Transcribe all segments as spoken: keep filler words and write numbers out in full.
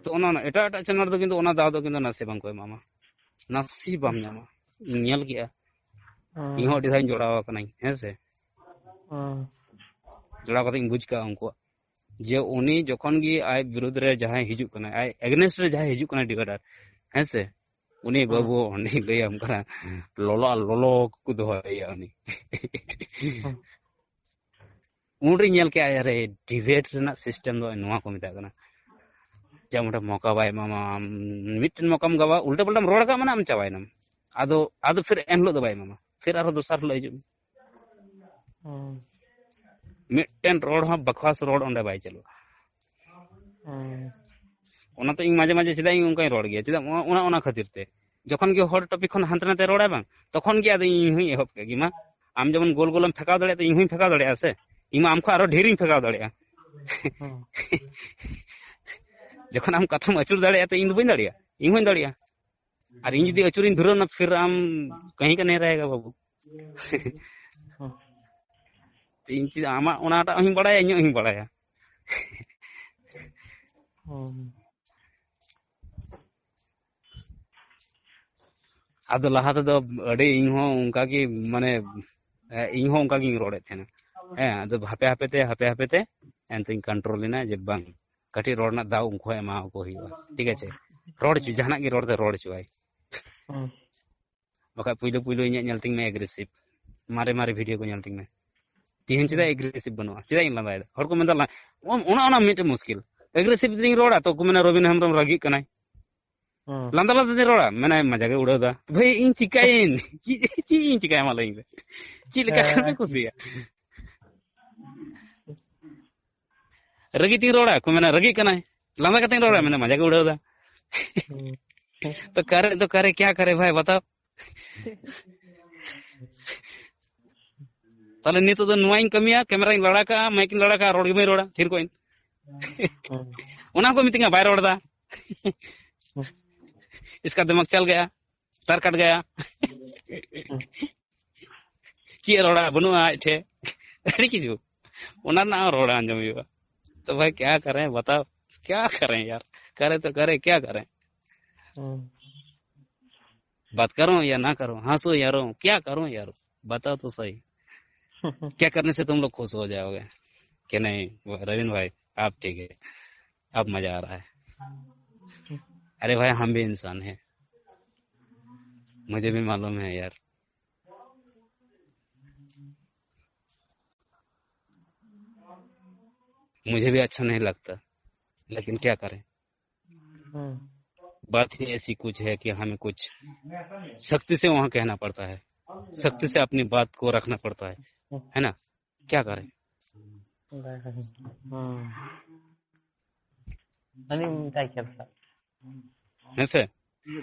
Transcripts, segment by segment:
ᱛᱚ ᱚᱱᱟ, ᱚᱱᱟ ᱮᱴᱟᱜ ᱮᱴᱟᱜ ᱪᱮᱱᱮᱞ ᱨᱮᱫᱚ ᱠᱤᱱᱛᱩ ᱚᱱᱟ ᱫᱟᱣ ᱫᱚ ᱠᱤᱱᱛᱩ ᱱᱟᱥᱮ ᱵᱟᱝ ᱠᱚ ᱮᱢᱟᱢᱟ, ᱱᱟᱥᱮ ᱵᱟᱢ ᱧᱟᱢᱟ᱾ ᱤᱧ ᱧᱮᱞ ᱠᱮᱜᱼᱟ, ᱤᱧ ᱦᱚᱸ ᱟᱹᱰᱤ ᱫᱷᱟᱣ ᱤᱧ ᱡᱚᱲᱟᱣ ᱟᱠᱟᱱᱟᱹᱧ, ᱦᱮᱸ ᱥᱮ᱾ ᱡᱚᱲᱟᱣ ᱠᱟᱛᱮ ᱤᱧ ᱵᱩᱡᱽ ᱠᱟᱜᱼᱟ ᱩᱱᱠᱩᱣᱟᱜ, ᱡᱮ ᱩᱱᱤ ᱡᱚᱠᱷᱚᱱ ᱜᱮ ᱟᱡ ᱵᱤᱨᱩᱫᱽ ᱨᱮ ᱡᱟᱦᱟᱸᱭ ᱦᱤᱡᱩᱜ ᱠᱟᱱᱟᱭ, ᱟᱡ against ᱨᱮ ᱡᱟᱦᱟᱸᱭ ᱦᱤᱡᱩᱜ ᱠᱟᱱᱟᱭ ᱰᱤᱵᱮᱴᱟᱨ, ᱦᱮᱸ ᱥᱮ, ᱩᱱᱤ ᱵᱟᱹᱵᱩ ᱚᱸᱰᱮᱧ ᱞᱟᱹᱭᱟᱢ ᱠᱟᱱᱟ, ᱞᱚᱞᱚ ᱟᱨ ᱞᱚᱞᱚ ᱠᱚ ᱫᱚᱦᱚᱭᱮᱭᱟ ᱩᱱᱤ᱾ ᱩᱱᱨᱮᱧ ᱧᱮᱞ ᱠᱮᱜᱼᱟ, ᱟᱨᱮ, ᱰᱤᱵᱮᱴ ᱨᱮᱱᱟᱜ ᱥᱤᱥᱴᱮᱢ ᱫᱚ ᱱᱚᱣᱟ ᱠᱚ ᱢᱮᱛᱟᱜ ᱠᱟᱱᱟ᱾ ᱡᱮ ᱚᱸᱰᱮ ᱢᱚᱠᱟ ᱵᱟᱭ ᱮᱢᱟᱢᱟ, ᱟᱢ ᱢᱤᱫᱴᱮᱱ ᱢᱚᱠᱟᱢ ᱜᱟᱣᱟ, ᱩᱞᱴᱟᱹ ᱯᱟᱞᱴᱟᱢ ᱨᱚᱲ ᱠᱟᱜ, ᱢᱟᱱᱮ ᱟᱢ ᱪᱟᱵᱟᱭᱮᱱᱟᱢ᱾ ᱟᱫᱚ, ᱟᱫᱚ ᱯᱷᱤᱨ ᱮᱱ ᱦᱤᱞᱳᱜ ᱫᱚ ᱵᱟᱭ ᱮᱢᱟᱢᱟ, ᱯᱷᱤᱨ ᱟᱨᱦᱚᱸ ᱫᱚᱥᱟᱨ ᱦᱤᱞᱳᱜ ᱦᱤᱡᱩᱜ ᱢᱮ᱾ ᱢᱤᱫᱴᱮᱱ ᱨᱚᱲ ᱦᱚᱸ ᱵᱟᱠᱣᱟᱥ ᱨᱚᱲ ᱚᱸᱰᱮ ᱵᱟᱭ ᱪᱟᱹᱞᱩᱜᱼᱟ᱾ ᱚᱱᱟᱛᱮ ᱤᱧ ᱢᱟᱡᱷᱮ ᱢᱟᱡᱷᱮ ᱪᱮᱫᱟᱜ ᱤᱧ ᱚᱱᱠᱟᱧ ᱨᱚᱲ ᱜᱮᱭᱟ, ᱪᱮᱫᱟᱜ? ᱚᱱᱟ, ᱚᱱᱟ, ᱚᱱᱟ ᱠᱷᱟᱹᱛᱤᱨ ᱛᱮ ᱡᱚᱠᱷᱚᱱ ᱜᱮ ᱦᱚᱲ ᱴᱚᱯᱤᱠ ᱠᱷᱚᱱ ᱦᱟᱱᱛᱮ ᱱᱟᱛᱮ ᱨᱚᱲᱟᱭ ᱵᱟᱝ, ᱛᱚᱠᱷᱚᱱ ᱜᱮ ᱟᱫᱚ ᱤᱧ ᱦᱚᱸᱧ ᱮᱦᱚᱵ ᱠᱮᱫ ᱜᱮ, ᱢᱟ ᱟᱢ ᱡᱮᱢᱚᱱ ᱜᱳᱞ ᱜᱳᱞᱮᱢ ᱯᱷᱮᱸᱠᱟᱣ ᱫᱟᱲᱮᱭᱟᱜᱼᱟ, ᱤᱧ ᱦᱚᱸᱧ ᱯᱷᱮᱸᱠᱟᱣ ᱫᱟᱲᱮᱭᱟᱜᱼᱟ ᱥᱮ, ᱤᱧ ᱢᱟ ᱟᱢ ᱠᱷᱚᱱ ᱟᱨᱚ ᱰᱷᱮᱨᱤᱧ ᱯᱷᱮᱸᱠᱟᱣ ᱫᱟᱲᱮᱭᱟᱜᱼᱟ᱾ ᱡᱚᱠᱷᱚᱱ ᱟᱢ ᱠᱟᱛᱷᱟᱢ ᱟᱹᱪᱩᱨ ᱫᱟᱲᱮᱭᱟᱜᱼᱟ, ᱛᱚ ᱤᱧ ᱫᱚ ᱵᱟᱹᱧ ᱫᱟᱲᱮᱭᱟᱜᱼᱟ, ᱤᱧ ᱦᱚᱸᱧ ᱫᱟᱲᱮᱭᱟᱜᱼᱟ᱾ ᱟᱨ ᱤᱧ ᱡᱩᱫᱤ ᱟᱹᱪᱩᱨᱤᱧ ᱫᱷᱩᱨᱟᱹᱣ ᱮᱱᱟ, ᱯᱷᱤᱨ ᱟᱢ ᱠᱟᱹᱦᱤ ᱠᱟ ᱱᱮᱦᱨᱟᱭᱮᱜᱟ ᱵᱟᱹᱵᱩ᱾ ᱤᱧ ᱪᱮᱫ ᱟᱢᱟᱜ ᱚᱱᱟᱴᱟᱜ ᱦᱚᱸᱧ ᱵᱟᱲᱟᱭᱟ, ᱤᱧᱟᱹᱜ ᱦᱚᱸᱧ ᱵᱟᱲᱟᱭᱟ᱾ ᱟᱫᱚ ᱞᱟᱦᱟ ᱛᱮᱫᱚ ᱟᱹᱰᱤ ᱤᱧ ᱦᱚᱸ ᱚᱱᱠᱟ ᱜᱮ, ᱢᱟᱱᱮ, ᱮ, ᱤᱧ ᱦᱚᱸ ᱚᱱᱠᱟ ᱜᱤᱧ ᱨᱚᱲᱮᱫ ᱛᱟᱦᱮᱱᱟ᱾ ᱦᱮᱸ, ᱟᱫᱚ ᱦᱟᱯᱮ ᱦᱟᱯᱮ ᱛᱮ, ᱦᱟᱯᱮ ᱦᱟᱯᱮ ᱛᱮ ᱮᱱᱛᱮᱧ ᱠᱚᱱᱴᱨᱳᱞ ᱮᱱᱟ ᱡᱮ ᱵᱟᱝ, ᱠᱟᱹᱴᱤᱡ ᱨᱚᱲ ᱨᱮᱱᱟᱜ ᱫᱟᱣ ᱩᱱᱠᱩ ᱦᱚᱸ ᱮᱢᱟᱣᱟᱠᱚ ᱦᱩᱭᱩᱜᱼᱟ᱾ ᱴᱷᱤᱠ ᱟᱪᱷᱮ, ᱨᱚᱲ ᱦᱚᱪᱚ, ᱡᱟᱦᱟᱱᱟᱜ ᱜᱮ ᱨᱚᱲ ᱫᱚ ᱨᱚᱲ ᱦᱚᱪᱚᱣᱟᱭ᱾ ᱵᱟᱠᱷᱟᱡ ᱯᱩᱭᱞᱩ ᱯᱩᱭᱞᱩ ᱤᱧᱟᱹᱜ ᱧᱮᱞ ᱛᱤᱧ ᱢᱮ ᱮᱜᱨᱮᱥᱤᱵᱷ, ᱢᱟᱨᱮ ᱢᱟᱨᱮ ᱵᱷᱤᱰᱤᱭᱳ ᱠᱚ ᱧᱮᱞ ᱛᱤᱧ ᱢᱮ, ᱛᱤᱦᱤᱧ ᱪᱮᱫᱟᱜ ᱮᱜᱨᱮᱥᱤᱵᱷ ᱵᱟᱹᱱᱩᱜᱼᱟ, ᱪᱮᱫᱟᱜ ᱤᱧ ᱞᱟᱸᱫᱟᱭᱮᱫᱟ? ᱦᱚᱲ ᱠᱚ ᱢᱮᱱᱫᱟ, ᱞᱟ-, ᱚᱱ-, ᱚᱱᱟ, ᱚᱱᱟ ᱢᱤᱫᱴᱮᱱ ᱢᱩᱥᱠᱤᱞ᱾ ᱮᱜᱨᱮᱥᱤᱵᱷ ᱡᱩᱫᱤᱧ ᱨᱚᱲᱟ, ᱛᱚ ᱠᱚ ᱢᱮᱱᱟ, "ᱨᱚᱵᱤᱱ ᱦᱮᱢᱵᱨᱚᱢ ᱨᱟᱹᱜᱤᱜ ᱠᱟᱱᱟᱭ, ᱞᱟᱸᱫᱟ ᱞᱟᱸᱫᱟ ᱛᱮᱧ ᱨᱚᱲᱟ", ᱢᱮᱱᱟᱭ, "ᱢᱟᱡᱟᱠ ᱮ ᱩᱲᱟᱹᱣᱫᱟ᱾" ᱵᱷᱟᱹᱭ, ᱤᱧ ᱪᱤᱠᱟᱹᱭᱮᱱ? ᱪᱮᱫ, ᱪᱮᱫ ᱤᱧ ᱪᱤᱠᱟᱹᱭᱟ, ᱢᱟ ᱞᱟᱹᱭ ᱢᱮ? ᱪᱮᱫ ᱞᱮᱠᱟ ᱠᱷᱟᱱ ᱯᱮ ᱠᱩᱥᱤᱭᱟᱜᱼᱟ? ᱨᱟᱹᱜᱤ ᱛᱤᱧ ᱨᱚᱲᱟ, ᱠᱚ ᱢᱮᱱᱟ, "ᱨᱟᱹᱜᱤᱜ ᱠᱟᱱᱟᱭ᱾" ᱞᱟᱸᱫᱟ ᱠᱟᱛᱮᱧ ᱨᱚᱲᱟ, ᱢᱮᱱᱟ, "ᱢᱟᱡᱟᱠ ᱮ ᱩᱲᱟᱹᱣᱫᱟ᱾" ᱛᱚ ᱠᱟᱨᱮ, ᱛᱚ ᱠᱟᱨᱮ, ᱠᱭᱟ ᱠᱟᱨᱮ ᱵᱷᱟᱭ, ᱵᱟᱛᱟᱣ? ᱛᱟᱦᱞᱮ ᱱᱤᱛᱚᱜ ᱫᱚ ᱱᱚᱣᱟᱧ ᱠᱟᱹᱢᱤᱭᱟ, ᱠᱮᱢᱮᱨᱟᱧ ᱞᱟᱲᱟ ᱠᱟᱜᱼᱟ, ᱢᱟᱭᱤᱠᱤᱧ ᱞᱟᱲᱟ ᱠᱟᱜᱼᱟ, ᱨᱚᱲ ᱜᱮ ᱵᱟᱹᱧ ᱨᱚᱲᱟ, ᱛᱷᱤᱨ ᱠᱚᱜ ᱤᱧ᱾ ᱚᱱᱟ ᱦᱚᱸᱠᱚ ᱢᱤᱛᱟᱹᱧᱟ, "ᱵᱟᱭ ᱨᱚᱲ ᱮᱫᱟ, ᱤᱥᱠᱟ ᱫᱤᱢᱟᱜᱽ ᱪᱟᱞ ᱜᱟᱭᱟ, ᱛᱟᱨ ᱠᱟᱴ ᱜᱟᱭᱟ᱾" ᱪᱮᱫ ᱮ ᱨᱚᱲᱟ, ᱵᱟᱹᱱᱩᱜᱼᱟ ᱟᱡ ᱴᱷᱮᱡ, ᱟᱹᱰᱤ ᱠᱤᱪᱷᱩ᱾ ᱚᱱᱟ ᱨᱮᱱᱟᱜ ᱦᱚᱸ ᱨᱚᱲ ᱟᱸᱡᱚᱢ ᱦᱩᱭᱩᱜᱼᱟ᱾ ᱛᱚ ᱵᱷᱟᱭ, ᱠᱭᱟ ᱠᱟᱨᱮ ᱵᱟᱛᱟᱣ, ᱠᱭᱟ ᱠᱟᱨᱮ ᱭᱟᱨ? करे तो करे, क्या करें? हम्म। बात करूं या ना करूं, हंसूं या रोऊं, क्या करूं यार? बताओ तो सही। क्या करने से तुम लोग खुश हो जाओगे कि नहीं, रविंद्र भाई, आप ठीक है, अब मजा आ रहा है? अरे भाई, हम भी इंसान हैं, मुझे भी मालूम है यार, मुझे भी अच्छा नहीं लगता, लेकिन क्या करें? हम्म। बात ही ऐसी कुछ है कि हमें कुछ सख्ती से वहां कहना पड़ता है, सख्ती से अपनी बात को रखना पड़ता है, है ना? क्या करें? ᱦᱩᱸ᱾ ᱩᱱᱤ ᱢᱮᱛᱟᱭ ᱠᱟᱱᱟ᱾ ᱦᱮᱸ ᱥᱮ?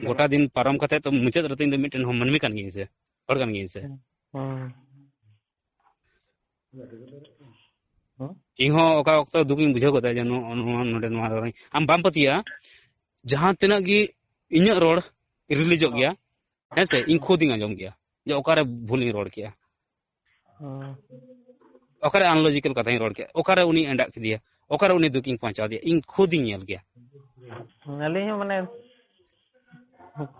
ᱜᱚᱴᱟ ᱫᱤᱱ ᱯᱟᱨᱚᱢ ᱠᱟᱛᱮ ᱛᱚ ᱢᱩᱪᱟᱹᱫ ᱨᱮ ᱤᱧ ᱫᱚ ᱢᱤᱫᱴᱮᱱ ᱦᱚᱸ ᱢᱟᱹᱱᱢᱤ ᱠᱟᱱ ᱜᱤᱭᱟᱹᱧ ᱥᱮ, ᱦᱚᱲ ᱠᱟᱱ ᱜᱤᱭᱟᱹᱧ ᱥᱮ᱾ ᱦᱩᱸ᱾ ᱤᱧ ᱦᱚᱸ ᱚᱠᱟ ᱚᱠᱛᱚ ᱫᱩᱠ ᱤᱧ ᱵᱩᱡᱷᱟᱹᱣ ᱜᱚᱫᱟ ᱡᱮ ᱱᱚ-, ᱱᱚᱣᱟ ᱱᱚᱰᱮ ᱱᱚᱣᱟ ᱨᱚᱲ ᱟᱢ ᱵᱟᱢ ᱯᱟᱹᱛᱭᱟᱹᱜᱼᱟ, ᱡᱟᱦᱟᱸ ᱛᱤᱱᱟᱹᱜ ᱜᱮ ᱤᱧᱟᱹᱜ ᱨᱚᱲ ᱨᱤᱞᱤᱡᱚᱜ ᱜᱮᱭᱟ, ᱦᱮᱸ ᱥᱮ, ᱤᱧ ᱠᱷᱩᱫ ᱤᱧ ᱟᱸᱡᱚᱢ ᱜᱮᱭᱟ ᱡᱮ ᱚᱠᱟᱨᱮ ᱵᱷᱩᱞ ᱤᱧ ᱨᱚᱲ ᱠᱮᱜᱼᱟ, ᱦᱩᱸ᱾ ᱚᱠᱟᱨᱮ ᱟᱱᱞᱚᱡᱤᱠᱟᱞ ᱠᱟᱛᱷᱟᱧ ᱨᱚᱲ ᱠᱮᱜᱼᱟ, ᱚᱠᱟᱨᱮ ᱩᱱᱤᱧ ᱮᱸᱰᱟᱜ ᱠᱮᱫᱮᱭᱟ, ᱚᱠᱟᱨᱮ ᱩᱱᱤ ᱫᱩᱠᱤᱧ ᱯᱚᱦᱚᱸᱪᱟᱣ ᱫᱮᱭᱟ, ᱤᱧ ᱠᱷᱩᱫ ᱤᱧ ᱧᱮᱞ ᱜᱮᱭᱟ᱾ ᱟᱹᱞᱤᱧ ᱦᱚᱸ ᱢᱟᱱᱮ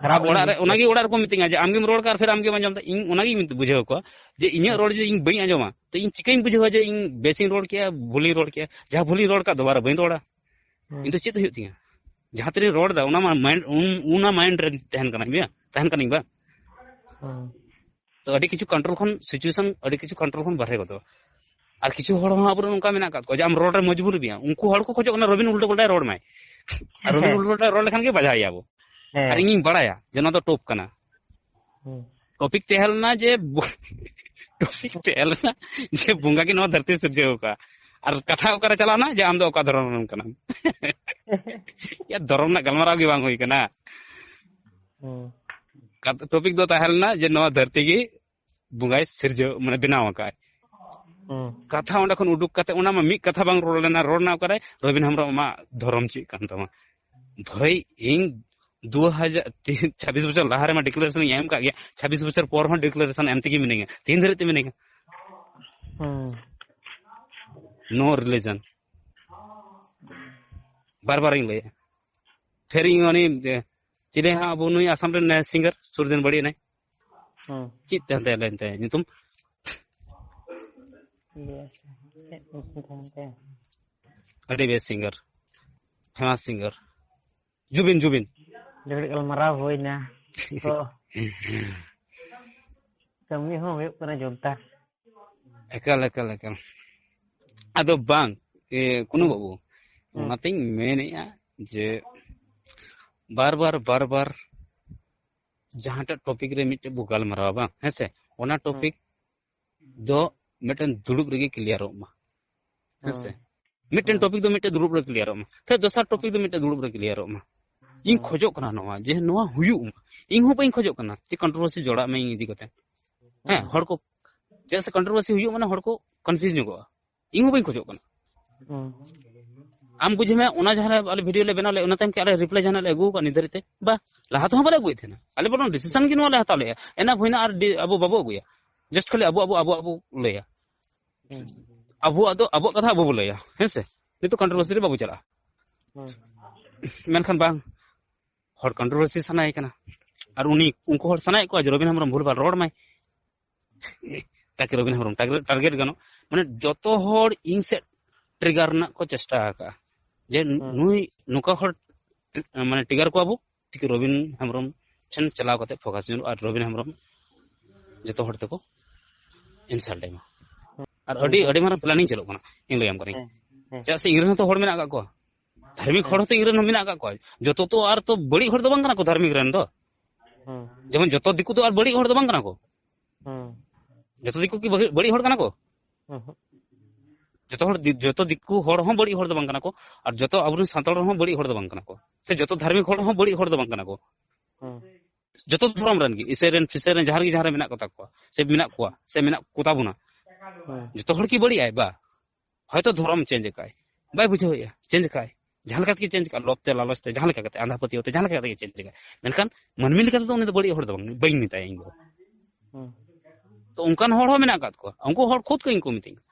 ᱟᱨ ᱚᱲᱟᱜ ᱨᱮ ᱚᱱᱟᱜᱮ ᱚᱲᱟᱜ ᱨᱮᱠᱚ ᱢᱤᱛᱟᱹᱧᱟ ᱡᱮ ᱟᱢᱜᱮᱢ ᱨᱚᱲ ᱠᱟᱜ ᱟᱨ ᱯᱷᱤᱨ ᱟᱢᱜᱮᱢ ᱟᱸᱡᱚᱢ ᱫᱟ᱾ ᱤᱧ ᱚᱱᱟᱜᱤᱧ ᱢᱮᱛ-, ᱵᱩᱡᱷᱟᱹᱣ ᱠᱚᱣᱟ ᱡᱮ ᱤᱧᱟᱹᱜ ᱨᱚᱲ ᱡᱮ ᱤᱧ ᱵᱟᱹᱧ ᱟᱸᱡᱚᱢᱟ, ᱛᱚ ᱤᱧ ᱪᱤᱠᱟᱹᱧ ᱵᱩᱡᱷᱟᱹᱣᱟ ᱡᱮ ᱤᱧ ᱵᱮᱥᱤᱧ ᱨᱚᱲ ᱠᱮᱜᱼᱟ, ᱵᱷᱩᱞᱤᱧ ᱨᱚᱲ ᱠᱮᱜᱼᱟ? ᱡᱟᱦᱟᱸ ᱵᱷᱩᱞᱤᱧ ᱨᱚᱲ ᱠᱟᱜ ᱫᱚᱵᱟᱨᱟ ᱵᱟᱹᱧ ᱨᱚᱲᱟ᱾ ᱦᱩᱸ᱾ ᱤᱧ ᱫᱚ ᱪᱮᱫ ᱦᱩᱭᱩᱜ ᱛᱤᱧᱟ? ᱡᱟᱦᱟᱸ ᱛᱤᱱᱟᱹᱧ ᱨᱚᱲ ᱫᱟ ᱚᱱᱟ ᱢᱟ ᱢᱟᱭᱤᱱᱰ, ᱩᱱ-, ᱚᱱᱟ ᱢᱟᱭᱤᱱᱰ ᱨᱮ ᱛᱟᱦᱮᱱ ᱠᱟᱱᱟ ᱵᱟᱝ, ᱛᱟᱦᱮᱱ ᱠᱟᱹᱱᱟᱹᱧ ᱵᱟᱝ? ᱦᱩᱸ᱾ ᱛᱚ ᱟᱹᱰᱤ ᱠᱤᱪᱷᱩ ᱠᱚᱱᱴᱨᱳᱞ ᱠᱷᱚᱱ, ᱥᱤᱪᱩᱭᱮᱥᱚᱱ ᱟᱹᱰᱤ ᱠᱤᱪᱷᱩ ᱠᱚᱱᱴᱨᱳᱞ ᱠᱷᱚᱱ ᱵᱟᱦᱨᱮ ᱜᱚᱫᱚᱜᱼᱟ᱾ ᱟᱨ ᱠᱤᱪᱷᱩ ᱦᱚᱲ ᱦᱚᱸ ᱟᱵᱚᱨᱮᱱ ᱚᱱᱠᱟ ᱢᱮᱱᱟᱜ ᱟᱠᱟᱫ ᱠᱚᱣᱟ ᱡᱮ ᱟᱢ ᱨᱚᱲ ᱨᱮ ᱢᱚᱡᱽᱵᱩᱨ ᱢᱮᱭᱟ, ᱩᱱᱠᱩ ᱦᱚᱲ ᱠᱚ ᱠᱷᱚᱡᱚᱜ ᱠᱟᱱᱟ ᱨᱚᱵᱤᱱ ᱩᱞᱴᱟᱹ ᱯᱟᱞᱴᱟᱭ ᱨᱚᱲ ᱢᱟᱭ᱾ ᱟᱨ ᱨᱚᱵᱤᱱ ᱩᱞᱴᱟᱹ ᱯᱟᱞᱴᱟᱭ ᱨᱚᱲ ᱞᱮᱠᱷᱟᱱ ᱜᱮ ᱵᱟᱡᱟᱣ ᱮᱭᱟ ᱵᱚ᱾ ᱦᱮᱸ᱾ ᱟᱨ ᱤᱧᱤᱧ ᱵᱟᱲᱟᱭᱟ ᱡᱮ ᱱᱚᱣᱟ ᱫᱚ ᱴᱳᱯ ᱠᱟᱱᱟ᱾ ᱦᱩᱸ᱾ ᱴᱚᱯᱤᱠ ᱛᱟᱦᱮᱸ ᱞᱮᱱᱟ ᱡᱮ ᱵᱚ-, ᱴᱚᱯᱤᱠ ᱛᱟᱦᱮᱸ ᱞᱮᱱᱟ ᱡᱮ ᱵᱚᱸᱜᱟ ᱜᱮ ᱱᱚᱣᱟ ᱫᱷᱟᱹᱨᱛᱤ ᱥᱤᱨᱡᱟᱹᱣ ᱟᱠᱟᱫᱼᱟ᱾ ᱟᱨ ᱠᱟᱛᱷᱟ ᱚᱠᱟᱨᱮ ᱪᱟᱞᱟᱣ ᱮᱱᱟ ᱡᱮ ᱟᱢ ᱫᱚ ᱚᱠᱟ ᱫᱷᱚᱨᱚᱢ ᱨᱮᱱ ᱠᱟᱱᱟᱢ? ᱭᱟ, ᱫᱷᱚᱨᱚᱢ ᱨᱮᱱᱟᱜ ᱜᱟᱞᱢᱟᱨᱟᱣ ᱜᱮ ᱵᱟᱝ ᱦᱩᱭ ᱠᱟᱱᱟ᱾ ᱦᱩᱸ᱾ ᱠᱟᱛ-, ᱴᱚᱯᱤᱠ ᱫᱚ ᱛᱟᱦᱮᱸ ᱞᱮᱱᱟ ᱡᱮ ᱱᱚᱣᱟ ᱫᱷᱟᱹᱨᱛᱤ ᱜᱮ ᱵᱚᱸᱜᱟᱭ ᱥᱤᱨᱡᱟᱹᱣ, ᱢᱟᱱᱮ ᱵᱮᱱᱟᱣ ᱟᱠᱟᱫᱼᱟᱭ᱾ ᱦᱩᱸ᱾ ᱠᱟᱛᱷᱟ ᱚᱸᱰᱮ ᱠᱷᱚᱱ ᱩᱰᱩᱠ ᱠᱟᱛᱮ ᱚᱱᱟ ᱢᱟ ᱢᱤᱫ ᱠᱟᱛᱷᱟ ᱵᱟᱝ ᱨᱚᱲ ᱞᱮᱱᱟ, ᱨᱚᱲ ᱨᱮᱱᱟᱜ ᱚᱠᱟᱨᱮ? ᱨᱚᱵᱤᱱ ᱦᱮᱢᱵᱨᱚᱢ, ᱟᱢᱟᱜ ᱫᱷᱚᱨᱚᱢ ᱪᱮᱫ ᱠᱟᱱ ᱛᱟᱢᱟ? ᱵᱷᱟᱹᱭ, ᱤᱧ ᱫᱩ ᱦᱟᱡᱟᱨ ᱛᱤᱱ, ᱪᱷᱟᱵᱵᱤᱥ ᱵᱚᱪᱷᱚᱨ ᱞᱟᱦᱟ ᱨᱮᱢᱟ ᱰᱤᱠᱞᱟᱨᱮᱥᱚᱱ ᱤᱧ ᱮᱢ ᱠᱟᱜ ᱜᱮᱭᱟ, ᱪᱷᱟᱵᱵᱤᱥ ᱵᱚᱪᱷᱚᱨ ᱯᱚᱨ ᱦᱚᱸ ᱰᱤᱠᱞᱟᱨᱮᱥᱚᱱ ᱮᱢ ᱛᱮᱜᱮ ᱢᱤᱱᱟᱹᱧᱟ, ᱛᱤᱱ ᱫᱷᱟᱹᱨᱤᱡ ᱛᱮ ᱢᱤᱱᱟᱹᱧᱟ? ᱦᱩᱸ᱾ No religion. ᱵᱟᱨ ᱵᱟᱨᱤᱧ ᱞᱟᱹᱭᱟ, ᱯᱷᱮᱨᱤᱝ ᱩᱱᱤ ᱪᱤᱞᱤ ᱦᱟᱸᱜ ᱟᱵᱚ ᱱᱩᱭ ᱟᱥᱟᱢ ᱨᱮᱱ ᱥᱤᱝᱜᱟᱨ ᱥᱩᱨ ᱫᱤᱱ ᱵᱟᱹᱲᱤᱡ ᱮᱱᱟᱭ᱾ ᱦᱩᱸ᱾ ᱪᱮᱫ ᱛᱟᱦᱮᱸ ᱛᱟᱭᱟ ᱞᱟᱹᱭ ᱛᱟᱭᱟ ᱧᱩᱛᱩᱢ? ᱤᱭᱟᱹ, ᱪᱮᱫ ᱧᱩᱛᱩᱢ ᱛᱟᱦᱮᱱ ᱛᱟᱭᱟ? ᱟᱹᱰᱤ ᱵᱮᱥ ᱥᱤᱝᱜᱟᱨ, ᱯᱷᱮᱢᱟᱥ ᱥᱤᱝᱜᱟᱨ, ᱡᱩᱵᱤᱱ, ᱡᱩᱵᱤᱱ᱾ ᱰᱷᱮᱨ ᱜᱟᱞᱢᱟᱨᱟᱣ ᱦᱩᱭᱱᱟ᱾ ᱛᱚ ᱠᱟᱹᱢᱤ ᱦᱚᱸ ᱦᱩᱭᱩᱜ ᱠᱟᱱᱟ ᱡᱳᱨᱫᱟᱨ᱾ ᱮᱠᱟᱞ, ᱮᱠᱟᱞ, ᱮᱠᱟᱞ᱾ ᱟᱫᱚ ᱵᱟᱝ, ᱮ, ᱠᱩᱱᱩ ᱦᱩᱸ᱾ ᱵᱟᱹᱵᱩ, ᱦᱩᱸ᱾ ᱚᱱᱟᱛᱤᱧ ᱢᱮᱱᱮᱫᱼᱟ ᱡᱮ ᱵᱟᱨ ᱵᱟᱨ, ᱵᱟᱨ ᱵᱟᱨ ᱡᱟᱦᱟᱸᱴᱟᱜ ᱴᱚᱯᱤᱠ ᱨᱮ ᱢᱤᱫᱴᱮᱡ ᱵᱚ ᱜᱟᱞᱢᱟᱨᱟᱣᱟ, ᱵᱟᱝ? ᱦᱮᱸ ᱥᱮ? ᱚᱱᱟ ᱦᱩᱸ᱾ ᱴᱚᱯᱤᱠ ᱫᱚ ᱢᱤᱫᱴᱮᱱ ᱫᱩᱲᱩᱵ ᱨᱮᱜᱮ ᱠᱞᱤᱭᱟᱨᱚᱜ ᱢᱟ᱾ ᱦᱮᱸ ᱥᱮ? ᱦᱩᱸ᱾ ᱢᱤᱫᱴᱮᱱ ᱦᱩᱸ᱾ ᱴᱚᱯᱤᱠ ᱫᱚ ᱢᱤᱫᱴᱮᱱ ᱫᱩᱲᱩᱵ ᱨᱮ ᱠᱞᱤᱭᱟᱨᱚᱜ ᱢᱟ᱾ ᱯᱷᱮᱨ ᱫᱚᱥᱟᱨ ᱴᱚᱯᱤᱠ ᱫᱚ ᱢᱤᱫᱴᱮᱱ ᱫᱩᱲᱩᱵ ᱨᱮ ᱠᱞᱤᱭᱟᱨᱚᱜ ᱢᱟ᱾ ᱤᱧ ᱦᱩᱸ᱾ ᱠᱷᱚᱡᱚᱜ ᱠᱟᱱᱟ ᱱᱚᱣᱟ, ᱡᱮ ᱱᱚᱣᱟ ᱦᱩᱭᱩᱜ ᱢᱟ᱾ ᱤᱧ ᱦᱚᱸ ᱵᱟᱹᱧ ᱠᱷᱚᱡᱚᱜ ᱠᱟᱱᱟ ᱡᱮ ᱠᱚᱱᱴᱨᱳᱵᱷᱟᱨᱥᱤ ᱡᱚᱲᱟᱜ ᱢᱮ ᱤᱧ ᱤᱫᱤ ᱠᱟᱛᱮ᱾ ᱦᱮᱸ, ᱦᱩᱸ᱾ ᱦᱚᱲ ᱠᱚ, ᱪᱮᱫᱟᱜ ᱥᱮ ᱠᱚᱱᱴᱨᱳᱵᱷᱟᱨᱥᱤ ᱦᱩᱭᱩᱜ ᱢᱟᱱᱮ ᱦᱚᱲ ᱠᱚ ᱠᱚᱱᱯᱷᱤᱭᱩᱡᱽ ᱧᱚᱜᱚᱜᱼᱟ᱾ ᱤᱧ ᱦᱚᱸ ᱵᱟᱹᱧ ᱠᱷᱚᱡᱚᱜ ᱠᱟᱱᱟ᱾ ᱦᱩᱸ᱾ ᱟᱢ ᱵᱩᱡᱷᱟᱹᱣ ᱢᱮ, ᱚᱱᱟ ᱡᱟᱦᱟᱸ ᱟᱞᱮ ᱵᱷᱤᱰᱤᱭᱳ ᱞᱮ ᱵᱮᱱᱟᱣ ᱞᱮᱫ, ᱚᱱᱟ ᱛᱟᱭᱚᱢ ᱠᱤ ᱟᱞᱮ ᱨᱤᱯᱞᱟᱭ ᱡᱟᱦᱟᱱᱟᱜ ᱞᱮ ᱟᱹᱜᱩ ᱟᱠᱟᱫ ᱱᱤᱛ ᱫᱷᱟᱹᱨᱤᱡ ᱛᱮ? ᱵᱟ, ᱞᱟᱦᱟ ᱛᱮᱦᱚᱸ ᱵᱟᱞᱮ ᱟᱹᱜᱩᱭᱮᱫ ᱛᱟᱦᱮᱱᱟ᱾ ᱟᱞᱮ ᱵᱚᱨᱚᱝ ᱰᱤᱥᱤᱥᱚᱱ ᱜᱮ ᱱᱚᱣᱟ ᱞᱮ ᱦᱟᱛᱟᱣ ᱞᱮᱫᱼᱟ, ᱮᱱᱟᱯ ᱦᱩᱭᱱᱟ, ᱟᱨ ᱰᱤ-, ᱟᱵᱚ ᱵᱟᱵᱚ ᱟᱹᱜᱩᱭᱟ᱾ ᱡᱟᱥᱴ ᱠᱷᱟᱹᱞᱤ ᱟᱵᱚ, ᱟᱵᱚ, ᱟᱵᱚ, ᱟᱵᱚ ᱞᱟᱹᱭᱟ᱾ ᱦᱩᱸ᱾ ᱟᱵᱚᱣᱟᱜ ᱫᱚ ᱟᱵᱚᱣᱟᱜ ᱠᱟᱛᱷᱟ ᱟᱵᱚ ᱵᱚ ᱞᱟᱹᱭᱟ, ᱦᱮᱸ ᱥᱮ? ᱱᱤᱛᱚᱜ ᱠᱚᱱᱴᱨᱳᱵᱷᱟᱨᱥᱤ ᱨᱮ ᱵᱟᱵᱚ ᱪᱟᱞᱟᱜᱼᱟ᱾ ᱦᱩᱸ᱾ ᱢᱮᱱᱠᱷᱟᱱ ᱵᱟᱝ, ᱦᱚᱲ ᱠᱚᱱᱴᱨᱳᱵᱷᱟᱨᱥᱤ ᱥᱟᱱᱟᱭᱮ ᱠᱟᱱᱟ᱾ ᱟᱨ ᱩᱱᱤ, ᱩᱱᱠᱩ ᱦᱚᱲ ᱥᱟᱱᱟᱭᱮᱫ ᱠᱚᱣᱟ ᱡᱮ ᱨᱚᱵᱤᱱ ᱦᱮᱢᱵᱨᱚᱢ ᱵᱷᱩᱞ ᱵᱷᱟᱞ ᱨᱚᱲ ᱢᱟᱭ᱾ ᱛᱟᱠᱤ ᱨᱚᱵᱤᱱ ᱦᱮᱢᱵᱨᱚᱢ ᱴᱟᱨᱜᱮᱴ, ᱴᱟᱨᱜᱮᱴ ᱜᱟᱱᱚᱜ, ᱢᱟᱱᱮ ᱡᱚᱛᱚ ᱦᱚᱲ ᱤᱧ ᱥᱮᱫ ᱴᱨᱤᱜᱟᱨ ᱨᱮᱱᱟᱜ ᱠᱚ ᱪᱮᱥᱴᱟ ᱟᱠᱟᱫᱼᱟ, ᱡᱮ ᱦᱩᱸ᱾ ᱱᱩᱭ ᱱᱚᱝᱠᱟ ᱦᱚᱲ, ᱢᱟᱱᱮ ᱴᱨᱤᱜᱟᱨ ᱠᱚᱣᱟ ᱵᱚ, ᱴᱷᱤᱠ ᱨᱚᱵᱤᱱ ᱦᱮᱢᱵᱨᱚᱢ ᱴᱷᱮᱱ ᱪᱟᱞᱟᱣ ᱠᱟᱛᱮ ᱯᱷᱳᱠᱟᱥ ᱧᱚᱜ, ᱟᱨ ᱨᱚᱵᱤᱱ ᱦᱮᱢᱵᱨᱚᱢ ᱡᱚᱛᱚ ᱦᱚᱲ ᱛᱮᱠᱚ ᱤᱱᱥᱟᱞᱴ ᱮᱢᱟ᱾ ᱟᱨ ᱟᱹᱰᱤ, ᱟᱹᱰᱤ ᱢᱟᱨᱟᱝ ᱯᱞᱟᱱᱤᱝ ᱪᱟᱹᱞᱩᱜ ᱠᱟᱱᱟ, ᱤᱧ ᱞᱟᱹᱭᱟᱢ ᱠᱟᱹᱱᱟᱹᱧ᱾ ᱦᱮᱸ, ᱦᱮᱸ᱾ ᱪᱮᱫᱟᱜ ᱥᱮ ᱤᱧ ᱨᱮᱱ ᱦᱚᱸᱛᱚ ᱦᱚᱲ ᱢᱮᱱᱟᱜ ᱟᱠᱟᱫ ᱠᱚᱣᱟ, ᱫᱷᱟᱨᱢᱤᱠ ᱦᱚᱲ ᱦᱚᱸᱛᱚ ᱤᱧ ᱨᱮᱱ ᱦᱚᱸ ᱢᱮᱱᱟᱜ ᱟᱠᱟᱫ ᱠᱚᱣᱟ᱾ ᱡᱚᱛᱚ ᱛᱚ ᱟᱨ ᱛᱚ ᱵᱟᱹᱲᱤᱡ ᱦᱚᱲ ᱫᱚ ᱵᱟᱝ ᱠᱟᱱᱟ ᱠᱚ ᱫᱷᱟᱨᱢᱤᱠ ᱨᱮᱱ ᱫᱚ᱾ ᱦᱩᱸ᱾ ᱡᱮᱢᱚᱱ ᱡᱚᱛᱚ ᱫᱤᱠᱩ ᱫᱚ ᱟᱨ ᱵᱟᱹᱲᱤᱡ ᱦᱚᱲ ᱫᱚ ᱵᱟᱝ ᱠᱟᱱᱟ ᱠᱚ᱾ ᱦᱩᱸ᱾ ᱡᱚᱛᱚ ᱫᱤᱠᱩ ᱠᱤ ᱵᱟᱹᱲᱤᱡ, ᱵᱟᱹᱲᱤᱡ ᱦᱚᱲ ᱠᱟᱱᱟ ᱠᱚ? ᱦᱩᱸ᱾ ᱡᱚᱛᱚ ᱦᱚᱲ ᱫᱤ-, ᱡᱚᱛᱚ ᱫᱤᱠᱩ ᱦᱚᱲ ᱦᱚᱸ ᱵᱟᱹᱲᱤᱡ ᱦᱚᱲ ᱫᱚ ᱵᱟᱝ ᱠᱟᱱᱟ ᱠᱚ, ᱟᱨ ᱡᱚᱛᱚ ᱟᱵᱚᱨᱮᱱ ᱥᱟᱱᱛᱟᱲ ᱦᱚᱲ ᱦᱚᱸ ᱵᱟᱹᱲᱤᱡ ᱦᱚᱲ ᱫᱚ ᱵᱟᱝ ᱠᱟᱱᱟ ᱠᱚ, ᱥᱮ ᱡᱚᱛᱚ ᱫᱷᱟᱨᱢᱤᱠ ᱦᱚᱲ ᱦᱚᱸ ᱵᱟᱹᱲᱤᱡ ᱦᱚᱲ ᱫᱚ ᱵᱟᱝ ᱠᱟᱱᱟ ᱠᱚ᱾ ᱦᱩᱸ᱾ ᱡᱚᱛᱚ ᱫᱷᱚᱨᱚᱢ ᱨᱮᱱ ᱜᱮ, ᱤᱥᱟᱹᱭ ᱨᱮᱱ, ᱯᱷᱤᱥᱟᱹᱭ ᱨᱮᱱ, ᱡᱟᱦᱟᱸ ᱨᱮᱜᱮ, ᱡᱟᱦᱟᱸ ᱨᱮ ᱢᱮᱱᱟᱜ ᱠᱚᱛᱟ ᱠᱚᱣᱟ, ᱥᱮ ᱢᱮᱱᱟᱜ ᱠᱚᱣᱟ, ᱥᱮ ᱢᱮᱱᱟᱜ ᱠᱚᱛᱟ ᱵᱚᱱᱟ, ᱦᱩᱸ᱾ ᱡᱚᱛᱚ ᱦᱚᱲ ᱠᱤ ᱵᱟᱹᱲᱤᱡ ᱟᱭ? ᱵᱟ, ᱦᱚᱭᱛᱚ ᱫᱷᱚᱨᱚᱢ ᱪᱮᱧᱡᱽ ᱟᱠᱟᱫ, ᱵᱟᱭ ᱵᱩᱡᱷᱟᱹᱣᱮᱫᱼᱟ, ᱪᱮᱧᱡᱽ ᱟᱠᱟᱫ, ᱡᱟᱦᱟᱸ ᱞᱮᱠᱟ ᱛᱮᱜᱮ ᱪᱮᱧᱡᱽ ᱟᱠᱟᱫ, ᱞᱚᱵᱽ ᱛᱮ, ᱞᱟᱞᱚᱪ ᱛᱮ, ᱡᱟᱦᱟᱸ ᱞᱮᱠᱟ ᱠᱟᱛᱮ, ᱟᱸᱫᱷᱟ ᱯᱟᱹᱛᱭᱟᱹᱣ ᱛᱮ, ᱡᱟᱦᱟᱸ ᱞᱮᱠᱟ ᱠᱟᱛᱮ ᱜᱮ ᱪᱮᱧᱡᱽ ᱟᱠᱟᱫ, ᱢᱮᱱᱠᱷᱟᱱ ᱢᱟᱹᱱᱢᱤ ᱞᱮᱠᱟ ᱛᱮᱫᱚ ᱩᱱᱤ ᱫᱚ ᱵᱟᱹᱲᱤᱡ ᱦᱚᱲ ᱫᱚ ᱵᱟᱝ, ᱵᱟᱹᱧ ᱢᱮᱛᱟᱭᱟ ᱤᱧ ᱫᱚ᱾ ᱦᱩᱸ᱾ ᱛᱚ ᱚᱱᱠᱟᱱ ᱦᱚᱲ ᱦᱚᱸ ᱢᱮᱱᱟᱜ ᱟᱠᱟᱫ ᱠᱚᱣᱟ, ᱩᱱᱠᱩ ᱦᱚᱲ ᱠᱷᱩᱫ ᱠᱚ ᱤᱧ ᱠᱚ ᱢᱤᱛᱟᱹᱧ ᱠᱟᱱᱟ,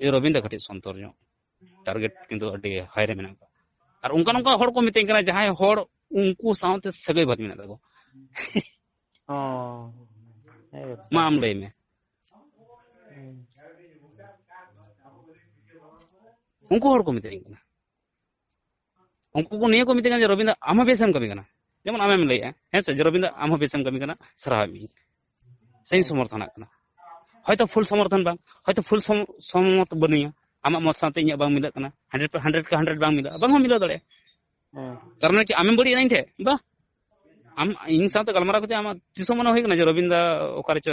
"ᱮ ᱨᱚᱵᱤᱱ ᱫᱟ ᱠᱟᱹᱴᱤᱡ ᱥᱚᱱᱛᱚᱨ ᱧᱚᱜ, ᱴᱟᱨᱜᱮᱴ ᱠᱤᱱᱛᱩ ᱟᱹᱰᱤ ᱦᱟᱭ ᱨᱮ ᱢᱮᱱᱟᱜ ᱟᱠᱟᱫ, ᱟᱨ ᱚᱱᱠᱟᱱ ᱚᱱᱠᱟ ᱦᱚᱲ ᱠᱚ ᱢᱤᱛᱟᱹᱧ ᱠᱟᱱᱟ, ᱡᱟᱦᱟᱸᱭ ᱦᱚᱲ ᱩᱱᱠᱩ ᱥᱟᱶᱛᱮ ᱥᱟᱹᱜᱟᱹᱭ ᱵᱷᱟᱹᱜᱤ ᱢᱮᱱᱟᱜ ᱛᱟᱠᱚᱣᱟ᱾ ᱚ᱾ ᱦᱮᱸ, ᱢᱟ ᱟᱢ ᱞᱟᱹᱭ ᱢᱮ᱾ ᱦᱮᱸ᱾ ᱩᱱᱠᱩ ᱦᱚᱲ ᱠᱚ ᱢᱤᱛᱟᱹᱧ ᱠᱟᱱᱟ, ᱩᱱᱠᱩ ᱠᱚ ᱱᱤᱭᱟᱹ ᱠᱚ ᱢᱤᱛᱟᱹᱧ ᱠᱟᱱᱟ ᱡᱮ, "ᱨᱚᱵᱤᱱᱫᱟ, ᱟᱢ ᱦᱚᱸ ᱵᱮᱥᱮᱢ ᱠᱟᱹᱢᱤ ᱠᱟᱱᱟ", ᱡᱮᱢᱚᱱ ᱟᱢᱮᱢ ᱞᱟᱹᱭᱮᱜᱼᱟ, ᱦᱮᱸ ᱥᱮ, ᱡᱮ, "ᱨᱚᱵᱤᱱᱫᱟ, ᱟᱢ ᱦᱚᱸ ᱵᱮᱥᱮᱢ ᱠᱟᱹᱢᱤ ᱠᱟᱱᱟ, ᱥᱟᱨᱦᱟᱣ ᱢᱤᱭᱟᱹᱧ, ᱥᱮᱧ ᱥᱚᱢᱚᱨᱛᱷᱚᱱᱟᱜ ᱠᱟᱱᱟ", ᱦᱚᱭᱛᱳ ᱯᱷᱩᱞ ᱥᱚᱢᱚᱨᱛᱷᱚᱱ ᱵᱟᱝ, ᱦᱚᱭᱛᱳ ᱯᱷᱩᱞ ᱥᱚᱢ-, ᱥᱚᱢᱚᱛ ᱵᱟᱹᱱᱩᱧᱟ, ᱟᱢᱟᱜ ᱢᱚᱛ ᱥᱟᱶᱛᱮ ᱤᱧᱟᱹᱜ ᱵᱟᱝ ᱢᱤᱞᱟᱹᱜ ᱠᱟᱱᱟ, ᱦᱟᱱᱰᱨᱮᱰ ᱦᱟᱱᱰᱨᱮᱰ ᱠᱟ ᱦᱟᱱᱰᱨᱮᱰ ᱵᱟᱝ ᱢᱤᱞᱟᱹᱜᱼᱟ, ᱵᱟᱝ ᱦᱚᱸ ᱢᱤᱞᱟᱹᱣ ᱫᱟᱲᱮᱭᱟᱜᱼᱟ᱾ ᱦᱮᱸ᱾ ᱛᱟᱨ ᱢᱟᱱᱮ ᱪᱮᱫ, ᱟᱢᱮᱢ ᱵᱟᱹᱲᱤᱡ ᱮᱱᱟ ᱤᱧ ᱴᱷᱮᱱ? ᱵᱟ, ᱟᱢ ᱤᱧ ᱥᱟᱶᱛᱮ ᱜᱟᱞᱢᱟᱨᱟᱣ ᱠᱟᱛᱮ ᱟᱢᱟᱜ ᱛᱤᱥ ᱦᱚᱸ ᱢᱚᱱᱮ ᱦᱩᱭ ᱠᱟᱱᱟ ᱡᱮ ᱨᱚᱵᱤᱱ ᱫᱟ ᱚᱠᱟ ᱨᱮᱪᱚ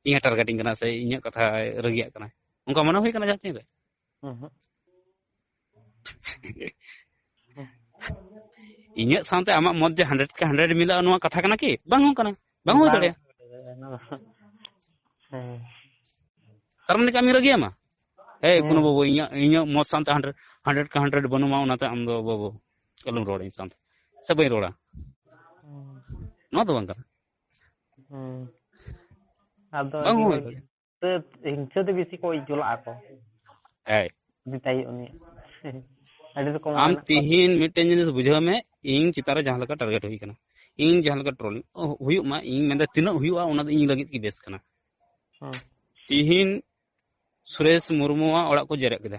ᱤᱧᱮ ᱴᱟᱨᱜᱮᱴᱤᱝ ᱠᱟᱱᱟ ᱥᱮ ᱤᱧᱟᱹᱜ ᱠᱟᱛᱷᱟᱭ ᱨᱟᱹᱜᱤᱭᱟᱜ ᱠᱟᱱᱟ? ᱚᱱᱠᱟ ᱢᱚᱱᱮ ᱦᱩᱭ ᱠᱟᱱᱟ ᱡᱟᱦᱟᱸ ᱛᱤᱱ ᱨᱮ? ᱦᱩᱸ ᱦᱩᱸ᱾ ᱤᱧᱟᱹᱜ ᱥᱟᱶᱛᱮ ᱟᱢᱟᱜ ᱢᱚᱛ ᱡᱮ ᱦᱟᱱᱰᱨᱮᱰ ᱠᱮ ᱦᱟᱱᱰᱨᱮᱰ ᱢᱤᱞᱟᱹᱜᱼᱟ, ᱱᱚᱣᱟ ᱠᱟᱛᱷᱟ ᱠᱟᱱᱟ ᱠᱤ? ᱵᱟᱝ ᱦᱚᱸ ᱠᱟᱱᱟ, ᱵᱟᱝ ᱦᱚᱸ ᱦᱩᱭ ᱵᱟᱝ ᱫᱟᱲᱮᱭᱟᱜᱼᱟ᱾ ᱦᱩᱭ ᱫᱟᱲᱮᱭᱟᱜᱼᱟ, ᱱᱚᱣᱟ ᱫᱚ᱾ ᱦᱮᱸ᱾ ᱠᱟᱨᱚᱱ ᱠᱤ ᱟᱢᱤᱧ ᱨᱟᱹᱜᱤᱭᱟᱢᱟ? ᱮᱭ, ᱠᱳᱱᱳ ᱦᱮᱸ᱾ ᱵᱟᱹᱵᱩ, ᱤᱧᱟᱹᱜ, ᱤᱧᱟᱹᱜ ᱢᱚᱛ ᱥᱟᱶᱛᱮ ᱦᱟᱱᱰᱨᱮᱰ, ᱦᱟᱱᱰᱨᱮᱰ ᱠᱮ ᱦᱟᱱᱰᱨᱮᱰ ᱵᱟᱹᱱᱩᱜᱼᱟ, ᱚᱱᱟᱛᱮ ᱟᱢ ᱫᱚ ᱵᱟᱹᱵᱩ ᱟᱞᱚᱢ ᱨᱚᱲᱟ ᱤᱧ ᱥᱟᱶᱛᱮ, ᱥᱮ ᱵᱟᱹᱧ ᱨᱚᱲᱟ᱾ ᱦᱩᱸ᱾ ᱱᱚᱣᱟ ᱫᱚ ᱵᱟᱝ ᱠᱟᱱᱟ᱾ ᱦᱩᱸ᱾ ᱟᱫᱚ ᱵᱟᱝ ᱦᱩᱭ ᱦᱤᱝᱥᱟᱹ, ᱫᱟᱲᱮᱭᱟᱜᱼᱟ᱾ ᱦᱤᱝᱥᱟᱹ ᱛᱮ ᱵᱮᱥᱤ ᱠᱚ ᱪᱚᱞᱟᱜ ᱟᱠᱚ᱾ ᱮᱭ᱾ ᱢᱮᱛᱟᱭ ᱦᱩᱭᱩᱜ ᱩᱱᱤ᱾ ᱟᱹᱰᱤ ᱨᱚᱠᱚᱢ ᱟᱢ ᱢᱮᱱᱟᱜ ᱠᱚᱣᱟ᱾ ᱛᱤᱦᱤᱧ ᱢᱤᱫᱴᱮᱱ ᱡᱤᱱᱤᱥ ᱵᱩᱡᱷᱟᱹᱣ ᱢᱮ, ᱤᱧ ᱪᱮᱛᱟᱱ ᱨᱮ ᱡᱟᱦᱟᱸ ᱞᱮᱠᱟ ᱴᱟᱨᱜᱮᱴ ᱦᱩᱭ ᱠᱟᱱᱟ, ᱤᱧ ᱡᱟᱦᱟᱸ ᱞᱮᱠᱟ ᱴᱨᱳᱞ ᱦᱩᱭᱩᱜ ᱢᱟ, ᱤᱧ ᱢᱮᱱᱫᱟ ᱛᱤᱱᱟᱹᱜ ᱦᱩᱭᱩᱜᱼᱟ ᱚᱱᱟ ᱫᱚ ᱤᱧ ᱞᱟᱹᱜᱤᱫ ᱜᱮ ᱵᱮᱥ ᱠᱟᱱᱟ᱾ ᱦᱩᱸ᱾ ᱛᱤᱦᱤᱧ ᱥᱩᱨᱮᱥ ᱢᱩᱨᱢᱩᱣᱟᱜ ᱚᱲᱟᱜ ᱠᱚ ᱡᱮᱨᱮᱫ ᱠᱮᱫᱟ,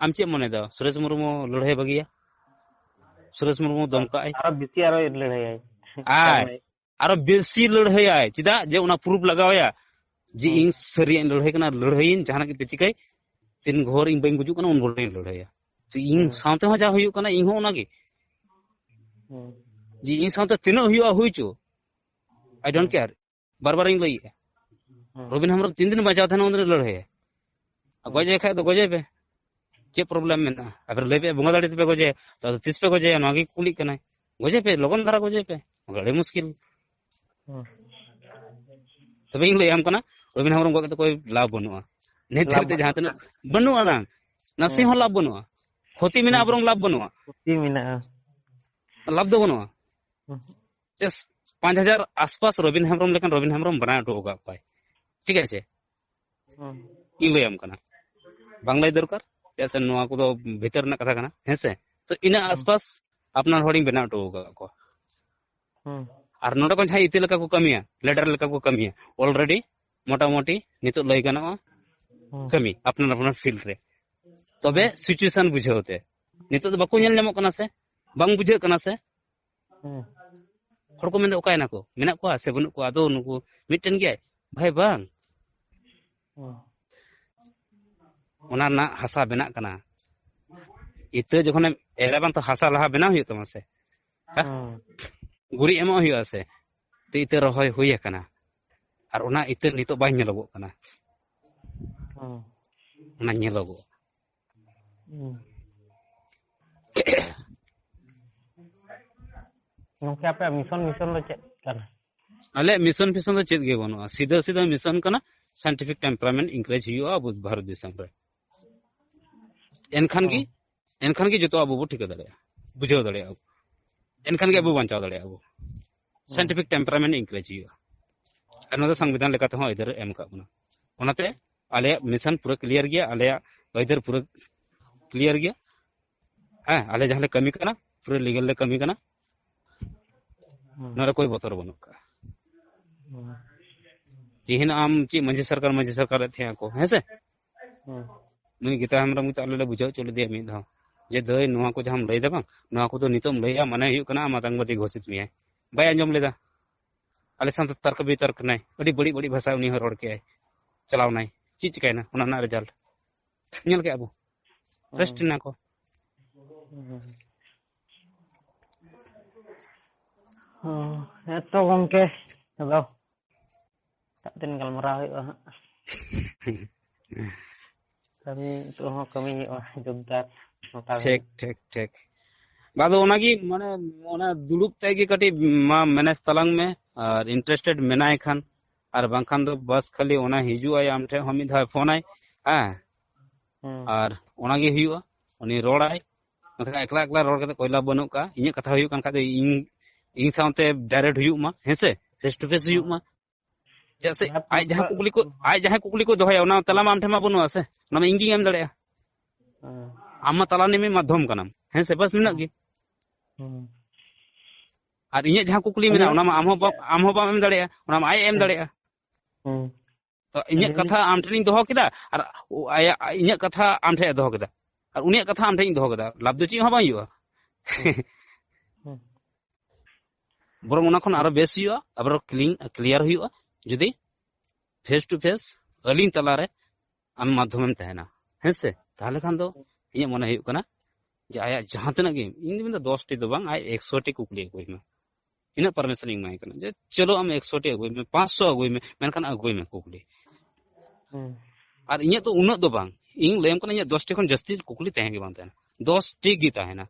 ᱟᱢ ᱪᱮᱫ ᱢᱚᱱᱮᱭᱮᱫᱟ? ᱥᱩᱨᱮᱥ ᱢᱩᱨᱢᱩ ᱞᱟᱹᱲᱦᱟᱹᱭ ᱵᱟᱹᱜᱤᱭᱟ? ᱥᱩᱨᱮᱥ ᱢᱩᱨᱢᱩ ᱫᱚᱢ ᱠᱟᱜᱼᱟᱭ᱾ ᱟᱨᱚ ᱵᱮᱥᱤ ᱟᱨᱚ ᱞᱟᱹᱲᱦᱟᱹᱭᱟᱭ᱾ ᱟᱭ᱾ ᱟᱨᱚ ᱵᱮᱥᱤ ᱞᱟᱹᱲᱦᱟᱹᱭᱟᱭ᱾ ᱪᱮᱫᱟᱜ? ᱡᱮ ᱚᱱᱟ ᱯᱨᱩᱯ ᱞᱟᱜᱟᱣ ᱟᱭᱟ ᱡᱮ ᱦᱩᱸ᱾ ᱤᱧ ᱥᱟᱹᱨᱤᱭᱟᱜ ᱤᱧ ᱞᱟᱹᱲᱦᱟᱹᱭ ᱠᱟᱱᱟ, ᱞᱟᱹᱲᱦᱟᱹᱭᱤᱧ, ᱡᱟᱦᱟᱱᱟᱜ ᱜᱮ ᱯᱮ ᱪᱤᱠᱟᱹᱭ, ᱛᱤᱱ ᱵᱷᱳᱨ ᱤᱧ ᱵᱟᱹᱧ ᱜᱩᱡᱩᱜ ᱠᱟᱱᱟ ᱩᱱ ᱵᱷᱳᱨ ᱤᱧ ᱞᱟᱹᱲᱦᱟᱹᱭᱟ᱾ ᱛᱚ ᱤᱧ ᱦᱩᱸ᱾ ᱥᱟᱶᱛᱮ ᱦᱚᱸ ᱡᱟ ᱦᱩᱭᱩᱜ ᱠᱟᱱᱟ ᱤᱧ ᱦᱚᱸ ᱚᱱᱟᱜᱮ᱾ ᱦᱩᱸ᱾ ᱡᱮ ᱤᱧ ᱥᱟᱶᱛᱮ ᱛᱤᱱᱟᱹᱜ ᱦᱩᱭᱩᱜᱼᱟ ᱦᱩᱭ ᱪᱚ, I don't ᱦᱩᱸ᱾ care᱾ ᱵᱟᱨ ᱵᱟᱨᱤᱧ ᱞᱟᱹᱭᱮᱜᱼᱟ᱾ ᱦᱩᱸ᱾ ᱨᱚᱵᱤᱱ ᱦᱮᱢᱵᱨᱚᱢ ᱛᱤᱱ ᱫᱤᱱ ᱵᱟᱧᱪᱟᱣ ᱛᱟᱦᱮᱱᱟ ᱩᱱ ᱫᱤᱱ ᱞᱟᱹᱲᱦᱟᱹᱭᱟ᱾ ᱟᱨ ᱦᱩᱸ᱾ ᱜᱚᱡᱮ ᱠᱷᱟᱡ ᱫᱚ ᱜᱚᱡᱮ ᱯᱮ᱾ ᱪᱮᱫ ᱯᱨᱚᱵᱞᱮᱢ ᱢᱮᱱᱟᱜᱼᱟ? ᱟᱯᱮ ᱞᱟᱹᱭ ᱯᱮ, ᱵᱚᱸᱜᱟ ᱫᱟᱲᱮ ᱛᱮᱯᱮ ᱜᱚᱡᱮᱭᱟ, ᱛᱚ ᱟᱫᱚ ᱛᱤᱥ ᱯᱮ ᱜᱚᱡᱮᱭᱟ? ᱱᱚᱣᱟ ᱜᱮ ᱠᱩᱞᱤᱜ ᱠᱟᱱᱟᱭ᱾ ᱜᱚᱡᱮ ᱯᱮ, ᱞᱚᱜᱚᱱ ᱫᱷᱟᱨᱟ ᱜᱚᱡᱮ ᱯᱮ, ᱟᱹᱰᱤ ᱢᱩᱥᱠᱤᱞ᱾ ᱦᱩᱸ᱾ ᱛᱚᱵᱮᱧ ᱞᱟᱹᱭᱟᱢ ᱠᱟᱱᱟ, ᱨᱚᱵᱤᱱ ᱦᱮᱢᱵᱨᱚᱢ ᱜᱚᱡ ᱠᱟᱛᱮ ᱠᱳᱭ ᱞᱟᱵᱷ ᱵᱟᱹᱱᱩᱜᱼᱟ, ᱱᱤᱛ ᱞᱟᱵᱷ ᱫᱷᱟᱹᱵᱤᱡ ᱛᱮ ᱡᱟᱦᱟᱸ ᱵᱟᱹᱱᱩᱜᱼᱟ᱾ ᱛᱤᱱᱟᱹᱜ ᱵᱟᱹᱱᱩᱜᱼᱟ ᱱᱟᱝ, ᱱᱟᱥᱮ ᱦᱩᱸ᱾ ᱦᱚᱸ ᱞᱟᱵᱷ ᱵᱟᱹᱱᱩᱜᱼᱟ᱾ ᱠᱷᱚᱛᱤ ᱢᱮᱱᱟᱜᱼᱟ, ᱦᱩᱸ᱾ ᱵᱚᱨᱚᱝ ᱞᱟᱵᱷ ᱵᱟᱹᱱᱩᱜᱼᱟ᱾ ᱠᱷᱚᱛᱤ ᱢᱮᱱᱟᱜᱼᱟ᱾ ᱞᱟᱵᱷ ᱫᱚ ᱵᱟᱹᱱᱩᱜᱼᱟ᱾ ᱦᱩᱸ᱾ ᱡᱟᱥᱴ ᱯᱟᱸᱪ ᱦᱟᱡᱟᱨ ᱟᱥᱯᱟᱥ ᱨᱚᱵᱤᱱ ᱦᱮᱢᱵᱨᱚᱢ ᱞᱮᱠᱟᱱ ᱨᱚᱵᱤᱱ ᱦᱮᱢᱵᱨᱚᱢ ᱵᱮᱱᱟᱣ ᱦᱚᱴᱚ ᱟᱠᱟᱫ ᱠᱚᱣᱟᱭ, ᱴᱷᱤᱠ ᱟᱪᱷᱮ? ᱦᱩᱸ᱾ ᱤᱧ ᱞᱟᱹᱭᱟᱢ ᱠᱟᱱᱟ, ᱵᱟᱝ ᱞᱟᱹᱭ ᱫᱚᱨᱠᱟᱨ, ᱪᱮᱫᱟᱜ ᱥᱮ ᱱᱚᱣᱟ ᱠᱚᱫᱚ ᱵᱷᱤᱛᱟᱹᱨ ᱨᱮᱱᱟᱜ ᱠᱟᱛᱷᱟ ᱠᱟᱱᱟ, ᱦᱮᱸ ᱥᱮ? ᱛᱚ ᱤᱱᱟᱹ ᱟᱥᱯᱟᱥ ᱟᱯᱱᱟᱨ ᱦᱚᱲᱤᱧ ᱵᱮᱱᱟᱣ ᱦᱚᱴᱚ ᱟᱠᱟᱫ ᱠᱚᱣᱟ᱾ ᱦᱩᱸ᱾ ᱟᱨ ᱱᱚᱰᱮ ᱠᱷᱚᱱ ᱡᱟᱦᱟᱸᱭ ᱤᱛᱟᱹ ᱞᱮᱠᱟ ᱠᱚ ᱠᱟᱹᱢᱤᱭᱟ, ᱞᱮᱰᱟᱨ ᱞᱮᱠᱟ ᱠᱚ ᱠᱟᱹᱢᱤᱭᱟ, ᱚᱞᱨᱮᱰᱤ ᱢᱚᱴᱟᱢᱩᱴᱤ ᱱᱤᱛᱚᱜ ᱞᱟᱹᱭ ᱜᱟᱱᱚᱜᱼᱟ, ᱦᱩᱸ᱾ ᱠᱟᱹᱢᱤ ᱟᱯᱱᱟᱨ ᱟᱯᱱᱟᱨ ᱯᱷᱤᱞᱰ ᱨᱮ᱾ ᱛᱚᱵᱮ ᱦᱩᱸ᱾ ᱥᱤᱪᱩᱭᱮᱥᱚᱱ ᱵᱩᱡᱷᱟᱹᱣ ᱛᱮ, ᱱᱤᱛᱚᱜ ᱫᱚ ᱵᱟᱠᱚ ᱧᱮᱞ ᱧᱟᱢᱚᱜ ᱠᱟᱱᱟ ᱥᱮ, ᱵᱟᱝ ᱵᱩᱡᱷᱟᱹᱜ ᱠᱟᱱᱟ ᱥᱮ᱾ ᱦᱩᱸ᱾ ᱦᱚᱲ ᱠᱚ ᱢᱮᱱᱫᱟ, "ᱚᱠᱟᱭᱮᱱᱟ ᱠᱚ? ᱢᱮᱱᱟᱜ ᱠᱚᱣᱟ ᱥᱮ ᱵᱟᱹᱱᱩᱜ ᱠᱚᱣᱟ? ᱟᱫᱚ ᱱᱩᱠᱩ ᱢᱤᱫᱴᱮᱱ ᱜᱮᱭᱟᱭ?" ᱵᱷᱟᱭ, ᱵᱟᱝ᱾ ᱦᱩᱸ᱾ ᱚᱱᱟ ᱨᱮᱱᱟᱜ ᱦᱟᱥᱟ ᱵᱮᱱᱟᱜ ᱠᱟᱱᱟ᱾ ᱤᱛᱟᱹ ᱡᱚᱠᱷᱚᱱᱮᱢ ᱮᱨᱟ, ᱵᱟᱝ ᱛᱚ ᱦᱟᱥᱟ ᱞᱟᱦᱟ ᱵᱮᱱᱟᱣ ᱦᱩᱭᱩᱜ ᱛᱟᱢᱟ ᱥᱮ? ᱦᱮᱸ? ᱦᱩᱸ᱾ ᱜᱩᱨᱤᱡ ᱮᱢᱚᱜ ᱦᱩᱭᱩᱜᱼᱟ ᱥᱮ? ᱛᱚ ᱤᱛᱟᱹ ᱨᱚᱦᱚᱭ ᱦᱩᱭ ᱟᱠᱟᱱᱟ᱾ ᱟᱨ ᱚᱱᱟ ᱤᱛᱟᱹ ᱱᱤᱛᱚᱜ ᱵᱟᱭ ᱧᱮᱞᱚᱜᱚᱜ ᱠᱟᱱᱟ᱾ ᱦᱩᱸ᱾ ᱚᱱᱟ ᱧᱮᱞᱚᱜᱚᱜᱼᱟ᱾ ᱦᱩᱸ᱾ ᱜᱚᱝᱠᱮ, ᱟᱯᱮᱭᱟᱜ ᱢᱤᱥᱚᱱ, ᱢᱤᱥᱚᱱ ᱫᱚ ᱪᱮᱫ ᱠᱟᱱᱟ? ᱟᱞᱮᱭᱟᱜ ᱢᱤᱥᱚᱱ ᱯᱷᱤᱥᱚᱱ ᱫᱚ ᱪᱮᱫ ᱜᱮ ᱵᱟᱹᱱᱩᱜᱼᱟ, ᱥᱤᱫᱷᱟᱹ ᱥᱤᱫᱷᱟᱹ ᱢᱤᱥᱚᱱ ᱠᱟᱱᱟ, scientific temperament encourage ᱦᱩᱭᱩᱜᱼᱟ ᱟᱵᱚ ᱵᱷᱟᱨᱚᱛ ᱫᱤᱥᱚᱢ ᱨᱮ᱾ ᱮᱱᱠᱷᱟᱱ ᱜᱮ, ᱚ᱾ ᱮᱱᱠᱷᱟᱱ ᱜᱮ ᱡᱚᱛᱚ ᱟᱵᱚ ᱵᱚ ᱴᱷᱤᱠᱟᱹ ᱫᱟᱲᱮᱭᱟᱜᱼᱟ, ᱵᱩᱡᱷᱟᱹᱣ ᱫᱟᱲᱮᱭᱟᱜᱼᱟ ᱵᱚ᱾ ᱮᱱᱠᱷᱟᱱ ᱜᱮ ᱟᱵᱚ ᱦᱩᱸ᱾ ᱵᱟᱧᱪᱟᱣ ᱫᱟᱲᱮᱭᱟᱜᱼᱟ ᱵᱚ᱾ ᱦᱩᱸ᱾ Scientific temperament encourage ᱦᱩᱭᱩᱜᱼᱟ᱾ ᱟᱨ ᱱᱚᱣᱟ ᱫᱚ ᱥᱚᱝᱵᱤᱫᱷᱟᱱ ᱞᱮᱠᱟ ᱛᱮᱦᱚᱸ ᱟᱹᱭᱫᱟᱹᱨ ᱮ ᱮᱢ ᱟᱠᱟᱫ ᱵᱚᱱᱟ᱾ ᱚᱱᱟᱛᱮ ᱟᱞᱮᱭᱟᱜ ᱢᱤᱥᱚᱱ ᱯᱩᱨᱟᱹ ᱠᱞᱤᱭᱟᱨ ᱜᱮᱭᱟ, ᱟᱞᱮᱭᱟᱜ ᱟᱹᱭᱫᱟᱹᱨ ᱯᱩᱨᱟᱹ ᱠᱞᱤᱭᱟᱨ ᱜᱮᱭᱟ᱾ ᱦᱮᱸ, ᱟᱞᱮ ᱡᱟᱦᱟᱸ ᱞᱮ ᱠᱟᱹᱢᱤ ᱠᱟᱱᱟ, ᱯᱩᱨᱟᱹ ᱞᱤᱜᱟᱞ ᱞᱮ ᱠᱟᱹᱢᱤ ᱠᱟᱱᱟ᱾ ᱦᱩᱸ᱾ ᱱᱚᱰᱮ ᱠᱳᱭ ᱵᱚᱛᱚᱨ ᱵᱟᱹᱱᱩᱜ ᱠᱟᱜᱼᱟ᱾ ᱦᱩᱸ᱾ ᱛᱤᱦᱤᱧ ᱟᱢ ᱪᱮᱫ ᱢᱟᱹᱡᱷᱤ ᱥᱚᱨᱠᱟᱨ, ᱢᱟᱹᱡᱷᱤ ᱥᱚᱨᱠᱟᱨ ᱮᱫ ᱛᱟᱦᱮᱸ ᱟᱠᱚ, ᱦᱮᱸ ᱥᱮ? ᱦᱩᱸ᱾ ᱩᱱᱤ ᱜᱤᱛᱟ ᱦᱮᱢᱵᱨᱚᱢ ᱜᱮᱛᱚ ᱟᱞᱮ ᱞᱮ ᱵᱩᱡᱷᱟᱹᱣ ᱦᱚᱪᱚ ᱞᱮᱫᱮᱭᱟ ᱢᱤᱫ ᱫᱷᱟᱣ, ᱡᱮ, "ᱫᱟᱹᱭ, ᱱᱚᱣᱟ ᱠᱚ ᱡᱟᱦᱟᱸᱢ ᱞᱟᱹᱭ ᱫᱟ ᱵᱟᱝ, ᱱᱚᱣᱟ ᱠᱚᱫᱚ ᱱᱤᱛᱚᱜ ᱮᱢ ᱞᱟᱹᱭᱟ, ᱢᱟᱱᱮ ᱦᱩᱭᱩᱜ ᱠᱟᱱᱟ ᱟᱢ ᱟᱛᱟᱝᱵᱟᱫᱤ ᱜᱷᱳᱥᱤᱛ ᱢᱮᱭᱟᱭ᱾" ᱵᱟᱭ ᱟᱸᱡᱚᱢ ᱞᱮᱫᱟ᱾ ᱟᱞᱮ ᱥᱟᱶᱛᱮ ᱛᱟᱨᱠᱚ ᱵᱤᱛᱚᱨᱠ ᱮᱱᱟᱭ, ᱟᱹᱰᱤ ᱵᱟᱹᱲᱤᱡ ᱵᱟᱹᱲᱤᱡ ᱵᱷᱟᱥᱟ ᱩᱱᱤ ᱦᱚᱸ ᱨᱚᱲ ᱠᱮᱜᱼᱟᱭ, ᱪᱟᱞᱟᱣ ᱱᱟᱭ᱾ ᱪᱮᱫ ᱪᱤᱠᱟᱹᱭᱮᱱᱟ ᱚᱱᱟ ᱨᱮᱱᱟᱜ ᱨᱮᱡᱟᱞᱴ? ᱧᱮᱞ ᱠᱮᱜᱼᱟ ᱵᱚ, ᱦᱩᱸ᱾ ᱨᱮᱥᱴ ᱮᱱᱟ ᱠᱚ᱾ ᱦᱩᱸ᱾ ᱚ, ᱦᱮᱸ ᱛᱚ ᱜᱚᱝᱠᱮ, ᱟᱫᱚ ᱮᱴᱟᱜ ᱫᱤᱱ ᱜᱟᱞᱢᱟᱨᱟᱣ ᱦᱩᱭᱩᱜᱼᱟ ᱦᱟᱸᱜ᱾ ᱠᱟᱹᱢᱤ ᱱᱤᱛᱚᱜ ᱦᱚᱸ ᱠᱟᱹᱢᱤ ᱦᱩᱭᱩᱜᱼᱟ, ᱡᱳᱨᱫᱟᱨ ᱱᱚᱴᱟ ᱴᱷᱤᱠ, ᱫᱷᱟᱹᱵᱤᱡ᱾ ᱴᱷᱤᱠ, ᱴᱷᱤᱠ᱾ ᱟᱫᱚ ᱚᱱᱟᱜᱮ ᱢᱟᱱᱮ, ᱚᱱᱟ ᱫᱩᱲᱩᱵ ᱛᱮ ᱜᱮ ᱠᱟᱹᱴᱤᱡ ᱢᱟ ᱢᱮᱱᱮᱡᱽ ᱛᱟᱞᱟᱝ ᱢᱮ, ᱟᱨ interested ᱢᱮᱱᱟᱭ ᱠᱷᱟᱱ, ᱟᱨ ᱵᱟᱝᱠᱷᱟᱱ ᱫᱚ ᱵᱟᱥ ᱠᱷᱟᱹᱞᱤ ᱚᱱᱟ ᱦᱤᱡᱩᱜ ᱟᱭ, ᱟᱢ ᱴᱷᱮᱱ ᱦᱚᱸ ᱢᱤᱫ ᱫᱷᱟᱣ ᱯᱷᱳᱱᱟᱭ, ᱦᱮᱸ, ᱦᱩᱸ᱾ ᱟᱨ ᱚᱱᱟᱜᱮ ᱦᱩᱭᱩᱜᱼᱟ, ᱩᱱᱤ ᱨᱚᱲᱟᱭ᱾ ᱢᱮᱱᱠᱷᱟᱱ ᱮᱠᱞᱟ ᱮᱠᱞᱟ ᱨᱚᱲ ᱠᱟᱛᱮ ᱠᱚᱭ ᱞᱟᱵᱷ ᱵᱟᱹᱱᱩᱜ ᱠᱟᱜᱼᱟ᱾ ᱤᱧᱟᱹᱜ ᱠᱟᱛᱷᱟ ᱦᱩᱭᱩᱜ ᱠᱟᱱ ᱠᱷᱟᱡ ᱫᱚ ᱤᱧ, ᱤᱧ ᱥᱟᱶᱛᱮ direct ᱦᱩᱭᱩᱜ ᱢᱟ, ᱦᱮᱸ ᱥᱮ, face to face ᱦᱩᱭᱩᱜ ᱢᱟ᱾ ᱪᱮᱫᱟᱜ ᱥᱮ ᱦᱮᱸ, ᱟᱡ ᱡᱟᱦᱟᱸ ᱯᱩᱨᱟᱹ ᱠᱩᱠᱞᱤ ᱠᱚ, ᱟᱡ ᱡᱟᱦᱟᱸ ᱠᱩᱠᱞᱤ ᱠᱚ ᱫᱚᱦᱚᱭᱟ, ᱚᱱᱟ ᱛᱮᱞᱟ ᱢᱟ ᱟᱢ ᱴᱷᱮᱱ ᱢᱟ ᱵᱟᱹᱱᱩᱜᱼᱟ ᱥᱮ, ᱚᱱᱟ ᱢᱟ ᱤᱧ ᱜᱤᱧ ᱮᱢ ᱫᱟᱲᱮᱭᱟᱜᱼᱟ᱾ ᱦᱮᱸ᱾ ᱟᱢ ᱢᱟ ᱛᱟᱞᱟ ᱨᱤᱱᱤᱡ ᱢᱟᱫᱽᱫᱷᱚᱢ ᱠᱟᱱᱟᱢ᱾ ᱦᱮᱸ ᱥᱮ? ᱵᱟᱥ ᱱᱤᱱᱟᱹᱜ ᱜᱮ᱾ ᱦᱩᱸ᱾ ᱟᱨ ᱤᱧᱟᱹᱜ ᱡᱟᱦᱟᱸ ᱠᱩᱠᱞᱤ ᱢᱮᱱᱟᱜᱼᱟ, ᱤᱧᱟᱹᱜ ᱚᱱᱟ ᱢᱟ ᱟᱢ ᱦᱚᱸ ᱵᱟ-, ᱟᱢ ᱦᱚᱸ ᱵᱟᱢ ᱮᱢ ᱫᱟᱲᱮᱭᱟᱜᱼᱟ, ᱚᱱᱟ ᱢᱟ ᱟᱡ ᱮ ᱮᱢ ᱦᱩᱸ᱾ ᱫᱟᱲᱮᱭᱟᱜᱼᱟ᱾ ᱦᱩᱸ᱾ ᱛᱚ ᱤᱧᱟᱹᱜ ᱟᱹᱞᱤᱧ ᱠᱟᱛᱷᱟ ᱟᱢ ᱴᱷᱮᱱᱤᱧ ᱫᱚᱦᱚ ᱠᱮᱫᱟ, ᱟᱨ ᱟᱭᱟᱜ, ᱤᱧᱟᱹᱜ ᱠᱟᱛᱷᱟ ᱟᱢ ᱴᱷᱮᱱ ᱮ ᱫᱚᱦᱚ ᱠᱮᱫᱟ, ᱟᱨ ᱩᱱᱤᱭᱟᱜ ᱠᱟᱛᱷᱟ ᱟᱢ ᱴᱷᱮᱱᱤᱧ ᱫᱚᱦᱚ ᱠᱮᱫᱟ, ᱞᱟᱵᱷ ᱫᱚ ᱪᱮᱫ ᱦᱚᱸ ᱵᱟᱝ ᱦᱩᱭᱩᱜᱼᱟ᱾ ᱦᱩᱸ᱾ ᱦᱩᱸ᱾ ᱵᱚᱨᱚᱝ ᱚᱱᱟ ᱠᱷᱚᱱ ᱟᱨᱚ ᱵᱮᱥ ᱦᱩᱭᱩᱜᱼᱟ, ᱟᱵᱟᱨ clean, clear ᱦᱩᱭᱩᱜᱼᱟ, ᱡᱩᱫᱤ face to face ᱟᱹᱞᱤᱧ ᱛᱟᱞᱟᱨᱮ ᱟᱢ ᱢᱟᱫᱽᱫᱷᱚᱢᱮᱢ ᱛᱟᱦᱮᱱᱟ, ᱦᱮᱸ ᱥᱮ? ᱛᱟᱦᱚᱞᱮ ᱠᱷᱟᱱ ᱫᱚ ᱤᱧᱟᱹᱜ ᱢᱚᱱᱮ ᱦᱩᱭᱩᱜ ᱠᱟᱱᱟ ᱡᱮ ᱟᱭᱟᱜ ᱡᱟᱦᱟᱸ ᱛᱤᱱᱟᱹᱜ ᱜᱮ, ᱤᱧ ᱫᱚ ᱢᱮᱱᱫᱟ ᱫᱚᱥ ᱴᱤ ᱫᱚ ᱵᱟᱝ, ᱟᱡ ᱮᱠᱥᱚ ᱴᱤ ᱠᱩᱠᱞᱤ ᱟᱹᱜᱩᱭ ᱢᱮ, ᱤᱱᱟᱹᱜ ᱯᱟᱨᱢᱤᱥᱚᱱ ᱤᱧ ᱮᱢᱟᱭ ᱠᱟᱱᱟ ᱡᱮ ᱪᱚᱞᱚ ᱟᱢ ᱮᱠᱥᱚ ᱴᱤ ᱟᱹᱜᱩᱭ ᱢᱮ, ᱯᱟᱸᱪᱥᱚ ᱟᱹᱜᱩᱭ ᱢᱮ, ᱢᱮᱱᱠᱷᱟᱱ ᱟᱹᱜᱩᱭ ᱢᱮ ᱠᱩᱠᱞᱤ᱾ ᱦᱩᱸ᱾ ᱟᱨ ᱤᱧᱟᱹᱜ ᱫᱚ ᱩᱱᱟᱹᱜ ᱫᱚ ᱵᱟᱝ, ᱤᱧ ᱞᱟᱹᱭᱟᱢ ᱠᱟᱱᱟ ᱤᱧᱟᱹᱜ ᱫᱚᱥ ᱴᱤ ᱠᱷᱚᱱ ᱡᱟᱹᱥᱛᱤ ᱠᱩᱠᱞᱤ ᱛᱟᱦᱮᱸ ᱜᱮ ᱵᱟᱝ ᱛᱟᱦᱮᱱᱟ, ᱫᱚᱥ ᱴᱤ ᱜᱮ ᱛᱟᱦᱮᱱᱟ᱾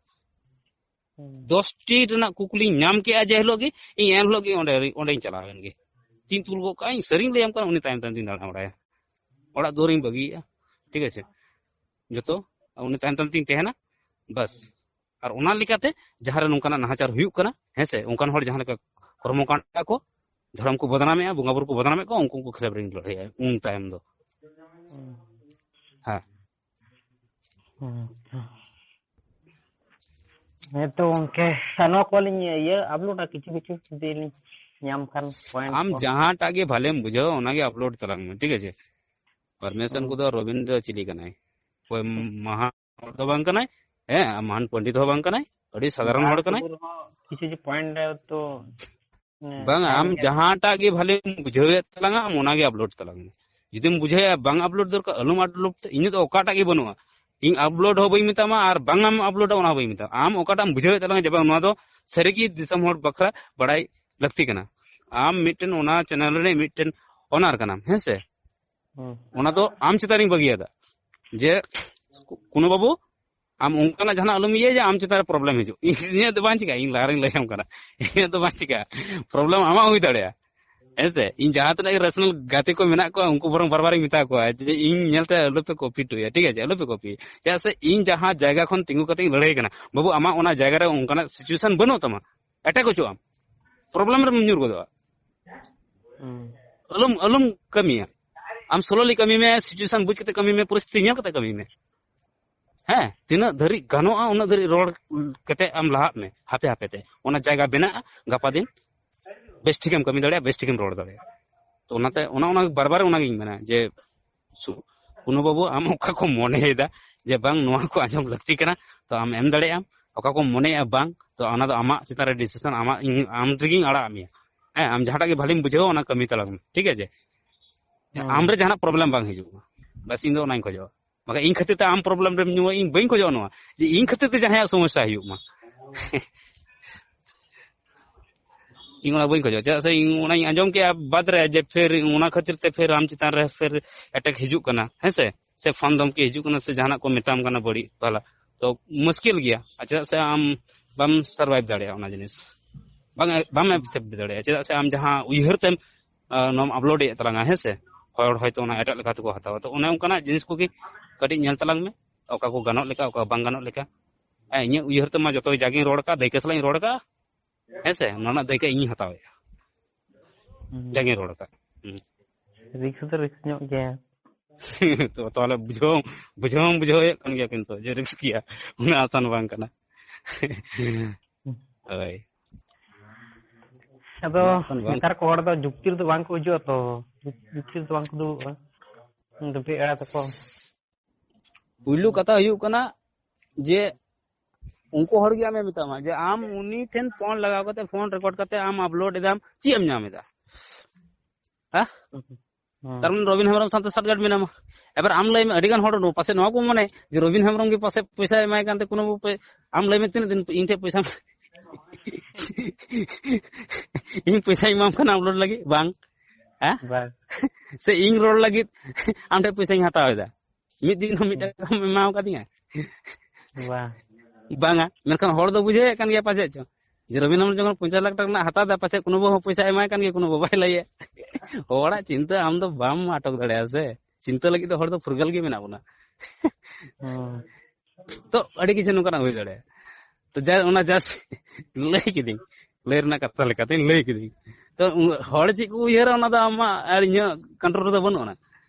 ᱦᱩᱸ᱾ ᱫᱚᱥ ᱴᱤ ᱨᱮᱱᱟᱜ ᱠᱩᱠᱞᱤᱧ ᱧᱟᱢ ᱠᱮᱜᱼᱟ ᱡᱮ ᱦᱤᱞᱳᱜ ᱜᱮ, ᱤᱧ ᱮᱱ ᱦᱤᱞᱳᱜ ᱜᱮ ᱚᱸᱰᱮ, ᱚᱸᱰᱮᱧ ᱪᱟᱞᱟᱣ ᱮᱱ ᱜᱮ᱾ ᱛᱤᱧ ᱛᱩᱞ ᱜᱚᱫ ᱠᱟᱜᱼᱟ, ᱤᱧ ᱥᱟᱹᱨᱤᱧ ᱞᱟᱹᱭᱟᱢ ᱠᱟᱱᱟ, ᱩᱱᱤ ᱛᱟᱭᱚᱢ ᱛᱟᱭᱚᱢ ᱛᱤᱧ ᱫᱟᱬᱟ ᱵᱟᱲᱟᱭᱟ, ᱚᱲᱟᱜ ᱫᱩᱣᱟᱹᱨᱤᱧ ᱵᱟᱹᱜᱤᱭᱮᱜᱼᱟ, ᱴᱷᱤᱠ ᱟᱪᱷᱮ, ᱡᱚᱛᱚ ᱩᱱᱤ ᱛᱟᱭᱚᱢ ᱛᱟᱭᱚᱢ ᱛᱤᱧ ᱛᱟᱦᱮᱱᱟ, ᱵᱟᱥ᱾ ᱟᱨ ᱚᱱᱟ ᱞᱮᱠᱟᱛᱮ ᱡᱟᱦᱟᱸ ᱨᱮ ᱱᱚᱝᱠᱟᱱᱟᱜ ᱱᱟᱦᱟᱪᱟᱨ ᱦᱩᱭᱩᱜ ᱠᱟᱱᱟ, ᱦᱮᱸ ᱥᱮ, ᱚᱱᱠᱟᱱ ᱦᱚᱲ ᱡᱟᱦᱟᱸ ᱞᱮᱠᱟ ᱠᱚᱨᱢᱚ ᱠᱟᱸᱰ ᱠᱚ, ᱫᱷᱚᱨᱚᱢ ᱠᱚ ᱵᱚᱫᱱᱟᱢᱮᱜᱼᱟ, ᱵᱚᱸᱜᱟ ᱵᱩᱨᱩ ᱠᱚ ᱵᱚᱫᱱᱟᱢᱮᱫ ᱠᱚᱣᱟ, ᱩᱱᱠᱩ ᱠᱚ ᱠᱷᱤᱞᱟᱯ ᱨᱤᱧ ᱞᱟᱹᱲᱦᱟᱹᱭᱟ ᱩᱱ ᱛᱟᱭᱚᱢ ᱫᱚ᱾ ᱦᱩᱸ᱾ ᱦᱮᱸ᱾ ᱦᱩᱸ, ᱦᱩᱸ᱾ ᱦᱮᱸ ᱛᱚ ᱜᱚᱝᱠᱮ, ᱟᱨ ᱱᱚᱣᱟ ᱠᱚᱞᱤᱧ ᱤᱭᱟᱹ ᱟᱯᱞᱳᱰᱟ, ᱠᱤᱪᱷᱩ ᱠᱤᱪᱷᱩ ᱡᱩᱫᱤ ᱞᱤᱧ ᱧᱟᱢ ᱠᱷᱟᱱ ᱯᱚᱭᱮᱱᱴ ᱟᱢ ᱠᱚ᱾ ᱡᱟᱦᱟᱸᱴᱟᱜ ᱜᱮ ᱵᱷᱟᱞᱮᱢ ᱵᱩᱡᱷᱟᱹᱣᱟ ᱚᱱᱟᱜᱮ ᱟᱯᱞᱳᱰ ᱛᱟᱞᱟᱝ ᱢᱮ, ᱴᱷᱤᱠ ᱟᱪᱷᱮ? ᱯᱟᱨᱢᱤᱥᱚᱱ ᱦᱩᱸ᱾ ᱠᱚᱫᱚ ᱨᱚᱵᱤᱱᱫᱨᱚ ᱪᱤᱞᱤ ᱠᱟᱱᱟᱭ? ᱚᱠᱚᱭ ᱢᱟᱦᱟ ᱦᱚᱲ ᱫᱚ ᱵᱟᱝ ᱠᱟᱱᱟᱭ, ᱦᱮᱸ, ᱟᱨ ᱢᱟᱦᱟᱱ ᱯᱚᱱᱰᱤᱛ ᱦᱚᱸ ᱵᱟᱝ ᱠᱟᱱᱟᱭ, ᱟᱹᱰᱤ ᱥᱟᱫᱷᱟᱨᱚᱱ ᱵᱟᱝ, ᱦᱚᱲ ᱠᱟᱱᱟᱭ᱾ ᱛᱚᱵᱩ ᱨᱮᱦᱚᱸ ᱠᱤᱪᱷᱩ ᱠᱤᱪᱷᱩ ᱯᱚᱭᱮᱱᱴ ᱨᱮ ᱛᱚ, ᱦᱮᱸ, ᱵᱟᱝᱟ, ᱛᱟᱦᱮᱱ ᱟᱢ ᱜᱮᱭᱟ᱾ ᱡᱟᱦᱟᱸᱴᱟᱜ ᱜᱮ ᱵᱷᱟᱞᱮᱢ ᱵᱩᱡᱷᱟᱹᱣᱮᱫ ᱛᱟᱞᱟᱝᱟ, ᱟᱢ ᱚᱱᱟᱜᱮ ᱟᱯᱞᱳᱰ ᱛᱟᱞᱟᱝ ᱢᱮ᱾ ᱡᱩᱫᱤᱢ ᱵᱩᱡᱷᱟᱹᱣᱮᱫᱼᱟ ᱵᱟᱝ ᱟᱯᱞᱳᱰ ᱫᱚᱨᱠᱟᱨ, ᱟᱞᱚᱢ ᱟᱯᱞᱳᱰ, ᱤᱧᱟᱹᱜ ᱫᱚ ᱚᱠᱟᱴᱟᱜ ᱜᱮ ᱵᱟᱹᱱᱩᱜᱼᱟ᱾ ᱤᱧ ᱟᱯᱞᱳᱰ ᱦᱚᱸ ᱵᱟᱹᱧ ᱢᱮᱛᱟᱢᱟ ᱟᱨ ᱵᱟᱝ ᱟᱢ ᱟᱯᱞᱳᱰᱟ ᱚᱱᱟ ᱦᱚᱸ ᱵᱟᱹᱧ ᱢᱮᱛᱟᱢᱟ᱾ ᱟᱢ ᱚᱠᱟᱴᱟᱜ ᱮᱢ ᱵᱩᱡᱷᱟᱹᱣᱮᱫ ᱛᱟᱞᱟᱝᱟ ᱡᱮ ᱵᱟᱝ ᱱᱚᱣᱟ ᱫᱚ ᱥᱟᱹᱨᱤᱜᱮ ᱫᱤᱥᱚᱢ ᱦᱚᱲ ᱵᱟᱠᱷᱨᱟ ᱵᱟᱲᱟᱭ ᱞᱟᱹᱠᱛᱤ ᱠᱟᱱᱟ, ᱟᱢ ᱢᱤᱫᱴᱮᱱ ᱚᱱᱟ ᱪᱮᱱᱮᱞ ᱨᱤᱱᱤᱡ ᱢᱤᱫᱴᱮᱱ ᱚᱱᱟᱨ ᱠᱟᱱᱟᱢ, ᱦᱮᱸ ᱥᱮ? ᱦᱩᱸ᱾ ᱚᱱᱟ ᱫᱚ ᱟᱢ ᱪᱮᱛᱟᱱ ᱨᱤᱧ ᱵᱟᱹᱜᱤᱭᱟᱫᱟ ᱡᱮ ᱠᱳᱱᱳ ᱵᱟᱹᱵᱩ ᱟᱢ ᱚᱱᱠᱟᱱᱟᱜ ᱡᱟᱦᱟᱱᱟᱜ ᱟᱞᱚᱢ ᱤᱭᱟᱹᱭᱟ ᱡᱮ ᱟᱢ ᱪᱮᱛᱟᱱ ᱨᱮ ᱯᱨᱚᱵᱞᱮᱢ ᱦᱤᱡᱩᱜ᱾ ᱤᱧᱟᱹᱜ ᱫᱚ ᱵᱟᱝ ᱪᱤᱠᱟᱹᱜᱼᱟ, ᱤᱧ ᱞᱟᱦᱟ ᱨᱤᱧ ᱞᱟᱹᱭᱟᱢ ᱠᱟᱱᱟ, ᱤᱧᱟᱹᱜ ᱫᱚ ᱵᱟᱝ ᱪᱤᱠᱟᱹᱜᱼᱟ, ᱯᱨᱚᱵᱞᱮᱢ ᱟᱢᱟᱜ ᱦᱩᱭ ᱫᱟᱲᱮᱭᱟᱜᱼᱟ, ᱦᱮᱸ ᱥᱮ? ᱤᱧ ᱡᱟᱦᱟᱸ ᱛᱤᱱᱟᱹᱜ ᱜᱮ ᱨᱮᱥᱚᱱᱟᱞ ᱜᱟᱛᱮ ᱠᱚ ᱢᱮᱱᱟᱜ ᱠᱚᱣᱟ ᱩᱱᱠᱩ ᱵᱚᱨᱚᱝ ᱵᱟᱨ ᱵᱟᱨᱤᱧ ᱢᱮᱛᱟ ᱠᱚᱣᱟ ᱡᱮ ᱤᱧ ᱧᱮᱞᱛᱮ ᱟᱞᱚᱯᱮ ᱠᱚᱯᱤ ᱦᱚᱴᱚᱭᱟ, ᱴᱷᱤᱠ ᱟᱪᱷᱮ, ᱟᱞᱚᱯᱮ ᱠᱚᱯᱤ, ᱪᱮᱫᱟᱜ ᱥᱮ ᱤᱧ ᱡᱟᱦᱟᱸ ᱡᱟᱭᱜᱟ ᱠᱷᱚᱱ ᱛᱤᱸᱜᱩ ᱠᱟᱛᱮ ᱤᱧ ᱞᱟᱹᱲᱦᱟᱹᱭ ᱠᱟᱱᱟ, ᱵᱟᱹᱵᱩ ᱟᱢᱟᱜ ᱚᱱᱟ ᱡᱟᱭᱜᱟ ᱨᱮ ᱚᱱᱠᱟᱱᱟᱜ ᱥᱤᱪᱩᱭᱮᱥᱚᱱ ᱵᱟᱹᱱᱩᱜ ᱛᱟᱢᱟ, ᱮᱴᱮᱠ ᱦᱚᱪᱚᱜ ᱟᱢ, ᱯᱨᱚᱵᱞᱮᱢ ᱨᱮᱢ ᱧᱩᱨ ᱜᱚᱫᱚᱜᱼᱟ᱾ ᱦᱩᱸ᱾ ᱟᱞᱚᱢ, ᱟᱞᱚᱢ ᱠᱟᱹᱢᱤᱭᱟ, ᱟᱢ ᱥᱞᱳᱞᱤ ᱠᱟᱹᱢᱤ ᱢᱮ, ᱥᱤᱪᱩᱭᱮᱥᱚᱱ ᱵᱩᱡᱽ ᱠᱟᱛᱮ ᱠᱟᱹᱢᱤ ᱢᱮ, ᱯᱚᱨᱤᱥᱛᱷᱤᱛᱤ ᱧᱮᱞ ᱠᱟᱛᱮ ᱠᱟᱹᱢᱤ ᱢᱮ᱾ ᱦᱮᱸ, ᱛᱤᱱᱟᱹᱜ ᱫᱷᱟᱹᱨᱤᱡ ᱜᱟᱱᱚᱜᱼᱟ ᱩᱱᱟᱹᱜ ᱫᱷᱟᱹᱨᱤᱡ ᱨᱚᱲ ᱠᱟᱛᱮ ᱟᱢ ᱞᱟᱦᱟᱜ ᱢᱮ, ᱦᱟᱯᱮ ᱦᱟᱯᱮ ᱛᱮ ᱚᱱᱟ ᱡᱟᱭᱜᱟ ᱵᱮᱱᱟᱜᱼᱟ᱾ ᱜᱟᱯᱟ ᱫᱤᱱ ᱵᱮᱥ ᱴᱷᱤᱠᱮᱢ ᱠᱟᱹᱢᱤ ᱫᱟᱲᱮᱭᱟᱜᱼᱟ, ᱵᱮᱥ ᱴᱷᱤᱠᱮᱢ ᱨᱚᱲ ᱫᱟᱲᱮᱭᱟᱜᱼᱟ᱾ ᱛᱚ ᱚᱱᱟᱛᱮ ᱚᱱᱟ ᱚᱱᱟ ᱵᱟᱨ ᱵᱟᱨ ᱚᱱᱟᱜᱤᱧ ᱢᱮᱱᱟ ᱡᱮ ᱥᱩ-, ᱠᱩᱱᱩ ᱵᱟᱹᱵᱩ, ᱟᱢ ᱚᱠᱟ ᱠᱚᱢ ᱢᱚᱱᱮᱭᱮᱫᱟ ᱡᱮ ᱵᱟᱝ ᱱᱚᱣᱟ ᱠᱚ ᱟᱸᱡᱚᱢ ᱞᱟᱹᱠᱛᱤ ᱠᱟᱱᱟ, ᱛᱚ ᱟᱢ ᱮᱢ ᱫᱟᱲᱮᱭᱟᱜᱼᱟᱢ᱾ ᱚᱠᱟ ᱠᱚᱢ ᱢᱚᱱᱮᱭᱮᱫᱼᱟ ᱵᱟᱝ, ᱛᱚ ᱚᱱᱟ ᱫᱚ ᱟᱢᱟᱜ ᱪᱮᱛᱟᱱ ᱨᱮ ᱰᱤᱥᱤᱥᱚᱱ, ᱟᱢᱟᱜ, ᱤᱧ, ᱟᱢ ᱨᱮᱜᱮᱧ ᱟᱲᱟᱜ ᱢᱮᱭᱟ᱾ ᱦᱮᱸ, ᱟᱢ ᱡᱟᱦᱟᱸᱴᱟᱜ ᱜᱮ ᱵᱷᱟᱞᱤᱢ ᱵᱩᱡᱷᱟᱹᱣᱟ ᱚᱱᱟ ᱠᱟᱹᱢᱤ ᱛᱟᱞᱟᱝ ᱢᱮ, ᱴᱷᱤᱠ ᱟᱪᱷᱮ? ᱦᱮᱸ᱾ ᱟᱢ ᱨᱮ ᱡᱟᱦᱟᱱᱟᱜ ᱯᱨᱚᱵᱞᱮᱢ ᱵᱟᱝ ᱦᱤᱡᱩᱜ ᱢᱟ, ᱵᱟᱥ ᱤᱧ ᱫᱚ ᱚᱱᱟᱧ ᱠᱷᱚᱡᱚᱜᱼᱟ᱾ ᱵᱟᱠᱷᱟᱡ ᱤᱧ ᱠᱷᱟᱹᱛᱤᱨ ᱛᱮ ᱟᱢ ᱯᱨᱚᱵᱞᱮᱢ ᱨᱮᱢ ᱧᱩᱨᱟ, ᱤᱧ ᱵᱟᱹᱧ ᱠᱷᱚᱡᱚᱜᱼᱟ ᱱᱚᱣᱟ ᱡᱮ ᱤᱧ ᱠᱷᱟᱹᱛᱤᱨ ᱛᱮ ᱡᱟᱦᱟᱸᱭᱟᱜ ᱥᱚᱢᱚᱥᱥᱟ ᱦᱩᱭᱩᱜ ᱢᱟ᱾ ᱤᱧ ᱚᱱᱟ ᱵᱟᱹᱧ ᱠᱷᱚᱡᱚᱜᱼᱟ, ᱪᱮᱫᱟᱜ ᱥᱮ ᱤᱧ ᱚᱱᱟᱧ ᱟᱸᱡᱚᱢ ᱠᱮᱜᱼᱟ ᱵᱟᱫ ᱨᱮ ᱡᱮ ᱯᱷᱮᱨ ᱚᱱᱟ ᱠᱷᱟᱹᱛᱤᱨ ᱛᱮ ᱯᱷᱮᱨ ᱟᱢ ᱪᱮᱛᱟᱱ ᱨᱮ ᱯᱷᱮᱨ ᱮᱴᱮᱠ ᱦᱤᱡᱩᱜ ᱠᱟᱱᱟ, ᱦᱮᱸ ᱥᱮ, ᱥᱮ ᱯᱷᱳᱱ ᱫᱷᱚᱢᱠᱤ ᱦᱤᱡᱩᱜ ᱠᱟᱱᱟ, ᱥᱮ ᱡᱟᱦᱟᱱᱟᱜ ᱠᱚ ᱢᱮᱛᱟᱢ ᱠᱟᱱᱟ ᱵᱟᱹᱲᱤᱡ ᱵᱷᱟᱞᱟ, ᱛᱚ ᱢᱩᱥᱠᱤᱞ ᱜᱮᱭᱟ᱾ ᱟᱨ ᱪᱮᱫᱟᱜ ᱥᱮ ᱟᱢ ᱵᱟᱢ ᱥᱟᱨᱵᱷᱟᱭᱤᱵᱷ ᱫᱟᱲᱮᱭᱟᱜᱼᱟ ᱚᱱᱟ ᱡᱤᱱᱤᱥ, ᱵᱟᱝ, ᱵᱟᱢ ᱮᱠᱥᱮᱯᱴ ᱫᱟᱲᱮᱭᱟᱜᱼᱟ᱾ ᱪᱮᱫᱟᱜ ᱥᱮ ᱟᱢ ᱡᱟᱦᱟᱸ ᱩᱭᱦᱟᱹᱨ ᱛᱮᱢ, ᱟᱸ, ᱱᱚᱣᱟᱢ ᱟᱯᱞᱳᱰ ᱮᱫ ᱛᱟᱞᱟᱝᱟ, ᱦᱮᱸ ᱥᱮ, ᱦᱚᱲ ᱦᱚᱭᱛᱳ ᱚᱱᱟ ᱮᱴᱟᱜ ᱞᱮᱠᱟ ᱛᱮᱠᱚ ᱦᱟᱛᱟᱣᱟ᱾ ᱛᱚ ᱚᱱᱮ ᱚᱱᱠᱟᱱᱟᱜ ᱡᱤᱱᱤᱥ ᱠᱚᱜᱮ ᱠᱟᱹᱴᱤᱡ ᱧᱮᱞ ᱛᱟᱞᱟᱝ ᱢᱮ, ᱚᱠᱟ ᱠᱚ ᱜᱟᱱᱚᱜ ᱞᱮᱠᱟ, ᱚᱠᱟ ᱵᱟᱝ ᱜᱟᱱᱚᱜ ᱞᱮᱠᱟ᱾ ᱦᱮᱸ, ᱤᱧᱟᱹᱜ ᱩᱭᱦᱟᱹᱨ ᱛᱮᱢᱟ ᱡᱚᱛᱚ ᱡᱟᱜᱮᱧ ᱨᱚᱲ ᱠᱟᱜ, ᱫᱟᱹᱭᱠᱟᱹ ᱥᱟᱞᱟᱜ ᱤᱧ ᱨᱚᱲ ᱠᱟᱜ, ᱦᱮᱸ ᱥᱮ, ᱚᱱᱟ ᱨᱮᱱᱟᱜ ᱫᱟᱹᱭᱠᱟᱹ ᱤᱧᱤᱧ ᱦᱟᱛᱟᱣᱮᱫᱼᱟ, ᱦᱩᱸ᱾ ᱡᱟᱜᱮᱧ ᱨᱚᱲ ᱠᱟᱜ᱾ ᱦᱩᱸ᱾ ᱨᱤᱠᱥ ᱫᱚ ᱨᱤᱠᱥ ᱧᱚᱜ ᱜᱮᱭᱟ᱾ ᱛᱚ ᱛᱟᱦᱚᱞᱮ ᱵᱩᱡᱷᱟᱹᱣ, ᱵᱩᱡᱷᱟᱹᱣ ᱦᱚᱸᱢ ᱵᱩᱡᱷᱟᱹᱣᱮᱫ ᱠᱟᱱ ᱜᱮᱭᱟ, ᱠᱤᱱᱛᱩ ᱡᱮ ᱨᱤᱠᱥ ᱜᱮᱭᱟ, ᱩᱱᱟᱹᱜ ᱟᱥᱟᱱ ᱵᱟᱝ ᱠᱟᱱᱟ᱾ ᱦᱳᱭ᱾ ᱟᱫᱚ ᱩᱱᱟᱹᱜ ᱟᱥᱟᱱ ᱵᱟᱝ᱾ ᱱᱮᱛᱟᱨ ᱠᱚ ᱦᱚᱲ ᱫᱚ ᱡᱩᱠᱛᱤ ᱨᱮᱫᱚ ᱵᱟᱝ ᱠᱚ ᱦᱤᱡᱩᱜᱼᱟ ᱛᱚ, ᱡᱩᱠᱛᱤ ᱨᱮᱫᱚ ᱵᱟᱝ ᱠᱚ ᱫᱩᱲᱩᱵᱼᱟ᱾ ᱫᱩᱵᱽᱨᱤ ᱮᱲᱟ ᱛᱟᱠᱚ᱾ ᱯᱩᱭᱞᱩ ᱠᱟᱛᱷᱟ ᱦᱩᱭᱩᱜ ᱠᱟᱱᱟ ᱡᱮ ᱩᱱᱠᱩ ᱦᱚᱲ ᱜᱮ ᱟᱢᱮ ᱢᱮᱛᱟᱢᱟ ᱡᱮ ᱟᱢ ᱩᱱᱤ ᱴᱷᱮᱱ ᱯᱷᱳᱱ ᱞᱟᱜᱟᱣ ᱠᱟᱛᱮ, ᱯᱷᱳᱱ ᱨᱮᱠᱚᱨᱰ ᱠᱟᱛᱮ ᱟᱢ ᱟᱯᱞᱳᱰ ᱮᱫᱟᱢ, ᱪᱮᱫ ᱮᱢ ᱧᱟᱢ ᱮᱫᱟ? ᱦᱮᱸ? ᱦᱩᱸ᱾ ᱛᱟᱨ ᱢᱟᱱᱮ ᱨᱚᱵᱤᱱ ᱦᱮᱢᱵᱨᱚᱢ ᱥᱟᱶᱛᱮ ᱥᱟᱴᱜᱟᱨᱰ ᱢᱮᱱᱟᱢᱟ᱾ ᱮᱵᱟᱨ ᱟᱢ ᱞᱟᱹᱭ ᱢᱮ, ᱟᱹᱰᱤ ᱜᱟᱱ ᱦᱚᱲ ᱱᱚᱣᱟ ᱯᱟᱥᱮ ᱱᱚᱣᱟ ᱠᱚ ᱢᱚᱱᱮ ᱡᱮ ᱨᱚᱵᱤᱱ ᱦᱮᱢᱵᱨᱚᱢ ᱜᱮ ᱯᱟᱥᱮ ᱯᱚᱭᱥᱟ ᱮᱢᱟᱭ ᱠᱟᱱᱛᱮ ᱠᱳᱱᱳ ᱯᱚᱭ-, ᱟᱢ ᱞᱟᱹᱭ ᱢᱮ ᱛᱤᱱᱟᱹᱜ ᱫᱤᱱ ᱤᱧ ᱴᱷᱮᱱ ᱯᱚᱭᱥᱟ ᱤᱧ ᱯᱚᱭᱥᱟᱧ ᱮᱢᱟᱢ ᱠᱟᱱᱟ ᱟᱯᱞᱳᱰ ᱞᱟᱹᱜᱤᱫ? ᱵᱟᱝ᱾ ᱦᱮᱸ? ᱵᱟᱝ᱾ ᱥᱮ ᱤᱧ ᱨᱚᱲ ᱞᱟᱹᱜᱤᱫ ᱟᱢ ᱴᱷᱮᱱ ᱯᱚᱭᱥᱟᱧ ᱦᱟᱛᱟᱣ ᱮᱫᱟ? ᱢᱤᱫ ᱫᱤᱱ ᱦᱚᱸ ᱢᱤᱫ ᱦᱩᱸ᱾ ᱴᱟᱠᱟᱢ ᱮᱢᱟᱣ ᱠᱟᱫᱤᱧᱟ? ᱵᱟᱝ᱾ ᱵᱟᱝᱟ, ᱢᱮᱱᱠᱷᱟᱱ ᱦᱚᱲ ᱫᱚ ᱵᱩᱡᱷᱟᱹᱣᱮᱫ ᱠᱟᱱ ᱜᱮᱭᱟ ᱯᱟᱪᱮᱫ ᱪᱚ, ᱡᱮ ᱨᱚᱵᱤᱱ ᱦᱮᱢᱵᱨᱚᱢ ᱡᱚᱠᱷᱚᱱ ᱯᱚᱧᱪᱟᱥ ᱞᱟᱠᱷ ᱴᱟᱠᱟ ᱨᱮᱱᱟᱜ ᱦᱟᱛᱟᱣ ᱮᱫᱟ, ᱯᱟᱪᱮᱫ ᱠᱳᱱᱳ ᱵᱟᱹᱵᱩ ᱦᱚᱸ ᱯᱚᱭᱥᱟ ᱮᱢᱟᱭ ᱠᱟᱱ ᱜᱮᱭᱟ, ᱠᱳᱱᱳ ᱵᱟᱵᱟᱭ ᱞᱟᱹᱭᱟ᱾ ᱦᱚᱲᱟᱜ ᱪᱤᱱᱛᱟᱹ ᱟᱢ ᱫᱚ ᱵᱟᱢ ᱟᱴᱚᱠ ᱫᱟᱲᱮᱭᱟᱜᱼᱟ ᱥᱮ᱾ ᱪᱤᱱᱛᱟᱹ ᱞᱟᱹᱜᱤᱫ ᱫᱚ ᱦᱚᱲ ᱫᱚ ᱯᱷᱩᱨᱜᱟᱹᱞ ᱜᱮ ᱢᱮᱱᱟᱜ ᱵᱚᱱᱟ᱾ ᱦᱩᱸ᱾ ᱛᱚ ᱟᱹᱰᱤ ᱠᱤᱪᱷᱩ ᱱᱚᱝᱠᱟᱱᱟᱜ ᱦᱩᱭ ᱫᱟᱲᱮᱭᱟᱜᱼᱟ᱾ ᱛᱚ ᱡᱟ ᱚᱱᱟ just ᱞᱟᱹᱭ ᱠᱤᱫᱟᱹᱧ, ᱞᱟᱹᱭ ᱨᱮᱱᱟᱜ ᱠᱟᱛᱷᱟ ᱞᱮᱠᱟᱛᱮᱧ ᱞᱟᱹᱭ ᱠᱤᱫᱟᱹᱧ᱾ ᱛᱚ ᱩ-, ᱦᱚᱲ ᱪᱮᱫ ᱠᱚ ᱩᱭᱦᱟᱹᱨᱟ ᱚᱱᱟ ᱫᱚ ᱟᱢᱟᱜ ᱟᱨ ᱤᱧᱟᱹᱜ ᱠᱚᱱᱴᱨᱳᱞ ᱨᱮᱫᱚ ᱵᱟᱹᱱᱩᱜ ᱟᱱᱟ᱾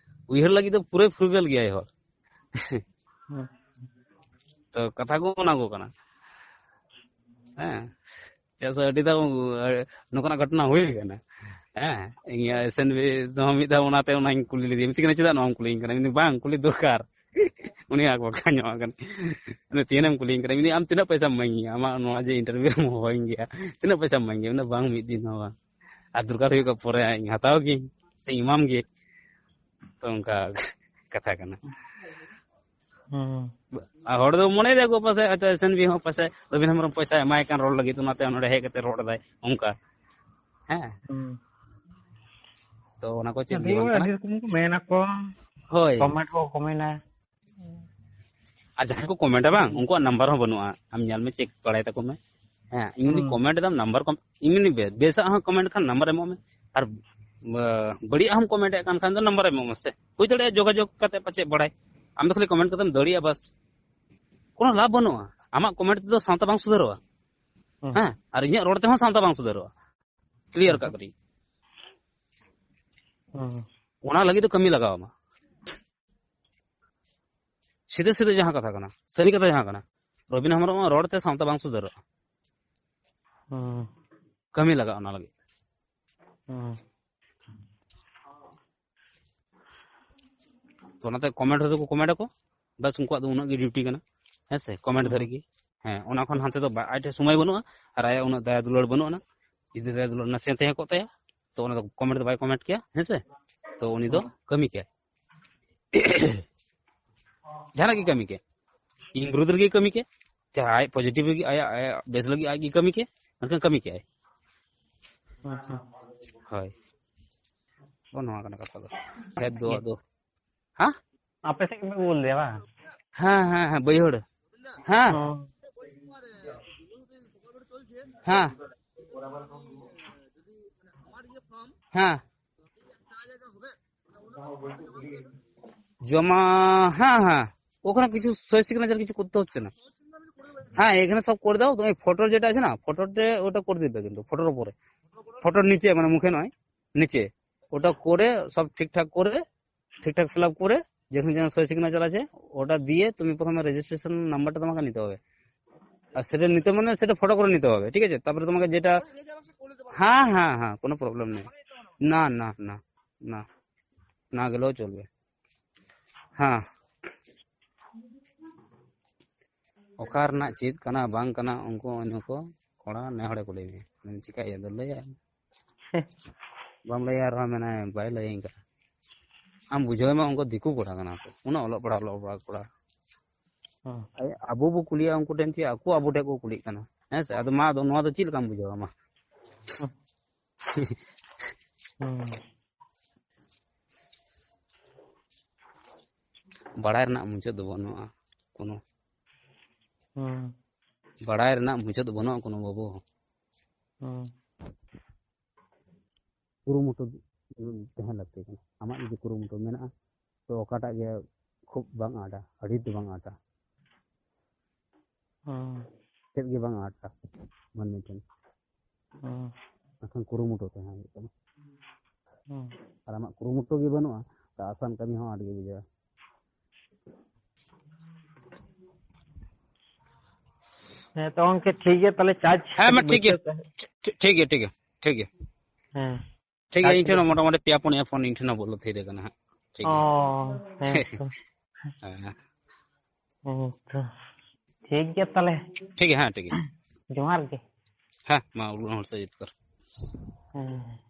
ᱩᱭᱦᱟᱹᱨ ᱞᱟᱹᱜᱤᱫ ᱫᱚ ᱯᱩᱨᱟᱹ ᱯᱷᱩᱨᱜᱟᱹᱞ ᱜᱮᱭᱟᱭ ᱦᱚᱲ᱾ ᱦᱩᱸ᱾ ᱛᱚ ᱠᱟᱛᱷᱟ ᱠᱚ ᱚᱱᱟ ᱠᱚ ᱠᱟᱱᱟ᱾ ᱦᱮᱸ, ᱪᱮᱫᱟᱜ ᱥᱮ ᱟᱹᱰᱤ ᱫᱷᱟᱣ ᱱᱚᱝᱠᱟᱱᱟᱜ ᱜᱷᱚᱴᱚᱱᱟ ᱦᱩᱭ ᱠᱟᱱᱟ᱾ ᱦᱮᱸ, ᱤᱧ ᱮᱥ ᱮᱱ ᱵᱤ ᱦᱚᱸ ᱢᱤᱫ ᱫᱷᱟᱣ ᱚᱱᱟᱛᱮ ᱚᱱᱟᱧ ᱠᱩᱞᱤ ᱞᱮᱫᱮᱭᱟ, ᱢᱮᱛᱟᱹᱧ ᱠᱟᱱᱟ, "ᱪᱮᱫᱟᱜ ᱱᱚᱣᱟᱢ ᱠᱩᱞᱤᱧ ᱠᱟᱱᱟ?" ᱢᱮᱱᱫᱟᱹᱧ, "ᱵᱟᱝ, ᱠᱩᱞᱤ ᱫᱚᱨᱠᱟᱨ᱾" ᱩᱱᱤ ᱟᱨ ᱵᱚᱠᱟ ᱧᱚᱜ ᱟᱠᱟᱱᱟ᱾ ᱢᱮᱱᱫᱟᱹᱧ, "ᱛᱤᱱᱟᱹᱜ ᱮᱢ ᱠᱩᱞᱤᱧ ᱠᱟᱱᱟ?" ᱢᱮᱱᱫᱟᱹᱧ, "ᱟᱢ ᱛᱤᱱᱟᱹᱜ ᱯᱚᱭᱥᱟᱢ ᱤᱢᱟᱹᱧᱟ ᱟᱢᱟᱜ ᱱᱚᱣᱟ ᱡᱮ ᱤᱱᱴᱟᱨᱵᱷᱤᱭᱩ ᱨᱮᱢ ᱦᱚᱦᱚᱭᱤᱧ ᱜᱮᱭᱟ, ᱛᱤᱱᱟᱹᱜ ᱯᱚᱭᱥᱟᱢ ᱤᱢᱟᱹᱧ ᱜᱮᱭᱟ?" ᱢᱮᱱᱫᱟᱹᱧ, "ᱵᱟᱝ, ᱢᱤᱫ ᱫᱤᱱ ᱦᱚᱸ ᱵᱟᱝ, ᱟᱨ ᱫᱚᱨᱠᱟᱨ ᱦᱩᱭᱩᱜ ᱠᱷᱟᱱ ᱯᱚᱨᱮ ᱦᱟᱸᱜ ᱤᱧ ᱦᱟᱛᱟᱣ ᱜᱤᱭᱟᱹᱧ, ᱥᱮ ᱮᱢᱟᱢ ᱜᱮ᱾" ᱛᱚ ᱚᱱᱠᱟ ᱠᱟᱛᱷᱟ ᱠᱟᱱᱟ᱾ ᱦᱩᱸ᱾ ᱟᱨ ᱦᱚᱲ ᱫᱚ ᱢᱚᱱᱮᱭ ᱫᱟᱠᱚ ᱯᱟᱥᱮᱡ ᱦᱚᱭᱛᱳ ᱮᱥ ᱮᱱ ᱵᱤ ᱦᱚᱸ ᱯᱟᱥᱮᱡ ᱨᱚᱵᱤᱱ ᱦᱮᱢᱵᱨᱚᱢ ᱯᱚᱭᱥᱟᱭ ᱮᱢᱟᱭ ᱠᱟᱱ ᱨᱚᱲ ᱞᱟᱹᱜᱤᱫ, ᱚᱱᱟᱛᱮ ᱱᱚᱰᱮ ᱦᱮᱡ ᱠᱟᱛᱮ ᱨᱚᱲ ᱮᱫᱟᱭ ᱚᱱᱠᱟ᱾ ᱦᱮᱸ᱾ ᱦᱩᱸ᱾ ᱛᱚ ᱚᱱᱟ ᱠᱚ ᱪᱮᱫ ᱟᱹᱰᱤ ᱜᱮ ᱵᱟᱝ ᱦᱚᱲ ᱠᱟᱱᱟ᱾ ᱟᱹᱰᱤ ᱨᱚᱠᱚᱢ ᱠᱚ ᱢᱮᱱᱟ ᱠᱚ᱾ ᱦᱳᱭ᱾ ᱠᱚᱢᱮᱱᱴ ᱠᱚ ᱠᱚᱢᱮᱱᱟ᱾ ᱟᱨ ᱡᱟᱦᱟᱸᱭ ᱠᱚ ᱠᱚᱢᱮᱱᱴᱟ ᱵᱟᱝ, ᱩᱱᱠᱩᱣᱟᱜ ᱱᱟᱢᱵᱟᱨ ᱦᱚᱸ ᱵᱟᱹᱱᱩᱜᱼᱟ᱾ ᱟᱢ ᱧᱮᱞ ᱢᱮ, ᱪᱮᱠ ᱵᱟᱲᱟᱭ ᱛᱟᱠᱚ ᱢᱮ᱾ ᱦᱮᱸ, ᱤᱧ ᱡᱩᱫᱤ ᱦᱩᱸ᱾ ᱠᱚᱢᱮᱱᱴ ᱮᱫᱟᱢ, ᱱᱟᱢᱵᱟᱨ ᱠᱚᱢ, ᱤᱧ ᱢᱮᱱᱟᱹᱧ ᱵᱮ-, ᱵᱮᱥᱟᱜ ᱦᱚᱸ ᱠᱚᱢᱮᱱᱴ ᱠᱷᱟᱱ ᱱᱟᱢᱵᱟᱨ ᱮᱢᱚᱜ ᱢᱮ᱾ ᱟᱨ, ᱵᱟ-, ᱵᱟᱹᱲᱤᱡᱟᱜ ᱦᱚᱸᱢ ᱠᱚᱢᱮᱱᱴ ᱮᱫ ᱠᱟᱱ ᱠᱷᱟᱱ ᱫᱚ ᱱᱟᱢᱵᱟᱨ ᱮᱢᱚᱜ ᱢᱮ ᱥᱮ᱾ ᱦᱩᱭ ᱫᱟᱲᱮᱭᱟᱜᱼᱟ ᱡᱳᱜᱟᱡᱳᱜᱽ ᱠᱟᱛᱮ ᱯᱟᱪᱮᱫ ᱵᱟᱲᱟᱭ᱾ ᱟᱢ ᱫᱚ ᱠᱷᱟᱹᱞᱤ ᱠᱚᱢᱮᱱᱴ ᱠᱟᱛᱮᱢ ᱫᱟᱹᱲᱤᱜᱼᱟ ᱵᱟᱥ᱾ ᱠᱳᱱᱳ ᱞᱟᱵᱷ ᱵᱟᱹᱱᱩᱜᱼᱟ᱾ ᱟᱢᱟᱜ ᱠᱚᱢᱮᱱᱴ ᱛᱮᱫᱚ ᱥᱟᱶᱛᱟ ᱵᱟᱝ ᱥᱩᱫᱷᱟᱹᱨᱚᱜᱼᱟ᱾ ᱦᱩᱸ᱾ ᱦᱮᱸ, ᱟᱨ ᱤᱧᱟᱹᱜ ᱨᱚᱲ ᱛᱮᱦᱚᱸ ᱥᱟᱶᱛᱟ ᱵᱟᱝ ᱥᱩᱫᱷᱟᱹᱨᱚᱜᱼᱟ᱾ ᱠᱞᱤᱭᱟᱨ ᱠᱟᱜ ᱠᱟᱹᱱᱟᱹᱧ᱾ ᱦᱩᱸ᱾ ᱚᱱᱟ ᱞᱟᱹᱜᱤᱫ ᱫᱚ ᱠᱟᱹᱢᱤ ᱞᱟᱜᱟᱣ ᱟᱢᱟ᱾ ᱥᱤᱫᱷᱟᱹ ᱥᱤᱫᱷᱟᱹ ᱡᱟᱦᱟᱸ ᱠᱟᱛᱷᱟ ᱠᱟᱱᱟ, ᱥᱟᱹᱨᱤ ᱠᱟᱛᱷᱟ ᱡᱟᱦᱟᱸ ᱠᱟᱱᱟ, ᱨᱚᱵᱤᱱ ᱦᱮᱢᱵᱨᱚᱢᱟᱜ ᱨᱚᱲ ᱛᱮ ᱥᱟᱶᱛᱟ ᱵᱟᱝ ᱥᱩᱫᱷᱟᱹᱨᱚᱜᱼᱟ᱾ ᱦᱩᱸ᱾ ᱠᱟᱹᱢᱤ ᱞᱟᱜᱟᱜᱼᱟ ᱚᱱᱟ ᱞᱟᱹᱜᱤᱫ᱾ ᱦᱩᱸ᱾ ᱛᱚ ᱚᱱᱟᱛᱮ ᱠᱚᱢᱮᱱᱴ ᱨᱮᱫᱚ ᱠᱚ ᱠᱚᱢᱮᱱᱴ ᱟᱠᱚ, ᱵᱟᱥ ᱩᱱᱠᱩᱣᱟᱜ ᱫᱚ ᱩᱱᱟᱹᱜ ᱜᱮ ᱰᱤᱭᱩᱴᱤ ᱠᱟᱱᱟ᱾ ᱦᱮᱸ ᱥᱮ, ᱠᱚᱢᱮᱱᱴ ᱦᱩᱸ᱾ ᱫᱷᱟᱹᱨᱤᱡ ᱜᱮ᱾ ᱦᱮᱸ, ᱚᱱᱟ ᱠᱷᱚᱱ ᱦᱟᱱᱛᱮ ᱫᱚ ᱵᱟ-, ᱟᱡ ᱴᱷᱮᱱ ᱥᱚᱢᱚᱭ ᱵᱟᱹᱱᱩᱜᱼᱟ, ᱟᱨ ᱟᱭᱟᱜ ᱩᱱᱟᱹᱜ ᱫᱟᱭᱟ ᱫᱩᱞᱟᱹᱲ ᱵᱟᱹᱱᱩᱜ ᱟᱱᱟ᱾ ᱡᱩᱫᱤ ᱫᱟᱭᱟ ᱫᱩᱞᱟᱹᱲ ᱱᱟᱥᱮ ᱛᱟᱦᱮᱸ ᱠᱚᱜ ᱛᱟᱭᱟ, ᱛᱚ ᱚᱱᱟ ᱫᱚ ᱠᱚᱢᱮᱱᱴ ᱫᱚ ᱵᱟᱭ ᱠᱚᱢᱮᱱᱴ ᱠᱮᱭᱟ, ᱦᱮᱸ ᱥᱮ? ᱛᱚ ᱩᱱᱤ ᱫᱚ ᱦᱩᱸ᱾ ᱠᱟᱹᱢᱤ ᱠᱮᱭᱟ᱾ ᱡᱟᱦᱟᱱᱟᱜ ᱜᱮ ᱠᱟᱹᱢᱤ ᱠᱮ, ᱤᱧ ᱵᱤᱨᱩᱫᱷ ᱨᱮᱜᱮ ᱠᱟᱹᱢᱤ ᱠᱮ, ᱪᱟᱦᱮ ᱟᱡ ᱯᱚᱡᱤᱴᱤᱵᱷ ᱞᱟᱹᱜᱤᱫ, ᱟᱭᱟᱜ, ᱟᱭᱟᱜ ᱵᱮᱥ ᱞᱟᱹᱜᱤᱫ ᱟᱡ ᱜᱮ ᱠᱟᱹᱢᱤ ᱠᱮ, ᱢᱮᱱᱠᱷᱟᱱ ᱠᱟᱹᱢᱤ ᱠᱮᱜᱼᱟᱭ᱾ ᱟᱪᱪᱷᱟ᱾ ᱦᱳᱭ, ᱱᱚᱣᱟ ᱠᱟᱱᱟ ᱠᱟᱛᱷᱟ ᱫᱚ᱾ ᱠᱷᱮᱛ ᱫᱚ ᱟᱫᱚ, ᱦᱮᱸ? ᱟᱯᱮ ᱥᱮᱫ ᱜᱮᱯᱮ ᱜᱳᱞ ᱞᱮᱭᱟ ᱵᱟᱝ? ᱦᱮᱸ, ᱦᱮᱸ, ᱦᱮᱸ, ᱵᱟᱹᱭᱦᱟᱹᱲ᱾ ᱦᱮᱸ᱾ ᱚ᱾ ᱦᱮᱸ᱾ ᱦᱮᱸ᱾ জমা, হ্যাঁ, হ্যাঁ, ওখানে কিছু সই সিগনেচার কিছু করতে হচ্ছে না। হ্যাঁ, এখানে সব করে দাও, তুমি ফটোর যেটা আছে না, ফটোতে ওটা করে দিবে, কিন্তু ফটোর উপরে, ফটোর নিচে, মানে মুখে নয়, নিচে, ওটা করে সব ঠিকঠাক করে, ঠিকঠাক ফিল আপ করে যেখানে যেখানে সই সিগনেচার আছে, ওটা দিয়ে তুমি প্রথমে রেজিস্ট্রেশন নাম্বারটা তোমাকে নিতে হবে। আর সেটা নিতে মানে সেটা ফটো করে নিতে হবে, ঠিক আছে? তারপরে তোমাকে যেটা, হ্যাঁ, হ্যাঁ, হ্যাঁ, কোনো প্রবলেম নেই। না, না, না, না, না গেলেও চলবে। ᱦᱮᱸ᱾ ᱚᱠᱟ ᱨᱮᱱᱟᱜ ᱪᱮᱫ ᱠᱟᱱᱟ ᱵᱟᱝ ᱠᱟᱱᱟ, ᱩᱱᱠᱩ ᱩᱱᱠᱩ ᱠᱚᱲᱟ ᱱᱮ ᱦᱚᱲᱮ ᱠᱩᱞᱤ ᱢᱮᱭᱟ, ᱟᱫᱚᱢ ᱪᱤᱠᱟᱹᱭᱟ? ᱟᱫᱚ ᱞᱟᱹᱭᱟ᱾ ᱵᱟᱢ ᱞᱟᱹᱭᱟ ᱨᱮᱦᱚᱸ ᱢᱮᱱᱟᱭ, "ᱵᱟᱭ ᱞᱟᱹᱭᱟᱹᱧ ᱠᱟᱱᱟ᱾" ᱟᱢ ᱵᱩᱡᱷᱟᱹᱣ ᱢᱟ, ᱩᱱᱠᱩ ᱫᱤᱠᱩ ᱠᱚᱲᱟ ᱠᱟᱱᱟ ᱠᱚ, ᱩᱱᱟᱹᱜ ᱚᱞᱚᱜ ᱯᱟᱲᱦᱟᱜ, ᱚᱞᱚᱜ ᱯᱟᱲᱦᱟᱜ ᱠᱚᱲᱟ᱾ ᱦᱮᱸ᱾ ᱟᱭ-, ᱟᱵᱚ ᱵᱚ ᱠᱩᱞᱤᱭᱟ ᱩᱱᱠᱩ ᱴᱷᱮᱱ, ᱪᱮᱫ ᱟᱠᱚ ᱟᱵᱚ ᱴᱷᱮᱱ ᱠᱚ ᱠᱩᱞᱤᱜ ᱠᱟᱱᱟ? ᱦᱮᱸ ᱥᱮ? ᱟᱫᱚ ᱢᱟ, ᱟᱫᱚ ᱱᱚᱣᱟ ᱫᱚ ᱪᱮᱫ ᱞᱮᱠᱟᱢ ᱵᱩᱡᱷᱟᱹᱣᱟ ᱢᱟ? ᱦᱮᱸ᱾ ᱦᱮᱸ᱾ ᱵᱟᱲᱟᱭ ᱨᱮᱱᱟᱜ ᱢᱩᱪᱟᱹᱫ ᱫᱚ ᱵᱟᱹᱱᱩᱜᱼᱟ ᱠᱳᱱᱳ᱾ ᱦᱮᱸ᱾ ᱵᱟᱲᱟᱭ ᱨᱮᱱᱟᱜ ᱢᱩᱪᱟᱹᱫ ᱫᱚ ᱵᱟᱹᱱᱩᱜᱼᱟ ᱠᱳᱱᱳ, ᱵᱟᱹᱵᱩ᱾ ᱦᱮᱸ᱾ ᱠᱩᱨᱩᱢᱩᱴᱩ ᱛᱟᱦᱮᱸ ᱞᱟᱹᱠᱛᱤ ᱠᱟᱱᱟ᱾ ᱟᱢᱟᱜ ᱡᱩᱫᱤ ᱠᱩᱨᱩᱢᱩᱴᱩ ᱢᱮᱱᱟᱜᱼᱟ, ᱛᱚ ᱚᱠᱟᱴᱟᱜ ᱜᱮ ᱠᱷᱩᱵ ᱵᱟᱝ ᱟᱸᱴᱟ, ᱟᱹᱰᱤ ᱫᱚ ᱵᱟᱝ ᱟᱸᱴᱟ᱾ ᱦᱮᱸ᱾ ᱪᱮᱫ ᱜᱮ ᱵᱟᱝ ᱟᱸᱴᱟ ᱢᱟᱹᱱᱢᱤ ᱴᱷᱮᱱ᱾ ᱦᱮᱸ᱾ ᱢᱮᱱᱠᱷᱟᱱ ᱠᱩᱨᱩᱢᱩᱴᱩ ᱛᱟᱦᱮᱸ ᱦᱩᱭᱩᱜ ᱛᱟᱢᱟ᱾ ᱦᱮᱸ᱾ ᱟᱨ ᱟᱢᱟᱜ ᱠᱩᱨᱩᱢᱩᱴᱩ ᱜᱮ ᱵᱟᱹᱱᱩᱜᱼᱟ, ᱛᱚ ᱟᱥᱟᱱ ᱠᱟᱹᱢᱤ ᱦᱚᱸ ᱟᱸᱴ ᱜᱮ ᱵᱩᱡᱷᱟᱹᱜᱼᱟ᱾ ᱦᱮᱸ, ᱛᱚ ᱜᱚᱝᱠᱮ, ᱴᱷᱤᱠ ᱜᱮᱭᱟ, ᱛᱟᱦᱞᱮ ᱪᱟᱨᱡᱽ ᱦᱮᱸ, ᱢᱟ, ᱠᱟᱹᱴᱤᱡ ᱴᱷᱤᱠ ᱜᱮᱭᱟ᱾ ᱵᱟᱹᱭᱥᱟᱹᱣ ᱯᱮ᱾ ᱴᱷᱤᱠ, ᱴᱷᱤᱠ ᱜᱮᱭᱟ, ᱴᱷᱤᱠ ᱜᱮᱭᱟ, ᱴᱷᱤᱠ ᱜᱮᱭᱟ᱾ ᱦᱮᱸ᱾ ᱴᱷᱤᱠ ᱜᱮᱭᱟ, ᱟᱪᱪᱷᱟ, ᱤᱧ ᱴᱷᱮᱱ ᱴᱷᱤᱠ ᱦᱚᱸ ᱜᱮᱭᱟ᱾ ᱢᱚᱴᱟᱢᱩᱴᱤ ᱯᱮᱭᱟ ᱯᱩᱱᱭᱟ ᱯᱷᱳᱱ ᱤᱧ ᱴᱷᱮᱱ ᱦᱚᱸ ᱵᱚᱞᱚ ᱛᱷᱤᱨ ᱟᱠᱟᱱᱟ ᱦᱟᱸᱜ᱾ ᱴᱷᱤᱠ ᱚ, ᱜᱮᱭᱟ᱾ ᱦᱮᱸ ᱛᱚ᱾ ᱦᱮᱸ᱾ ᱦᱮᱸ ᱛᱚ᱾ ᱴᱷᱤᱠ ᱜᱮᱭᱟ ᱛᱟᱦᱞᱮ᱾ ᱴᱷᱤᱠ ᱜᱮᱭᱟ, ᱦᱮᱸ, ᱴᱷᱤᱠ ᱜᱮᱭᱟ᱾ ᱡᱚᱦᱟᱨ ᱜᱮ᱾ ᱦᱮᱸ, ᱢᱟ, ᱩᱱᱟᱹᱜ ᱦᱚᱲ ᱥᱟᱹᱛ ᱡᱤᱛᱠᱟᱹᱨ᱾ ᱦᱮᱸ᱾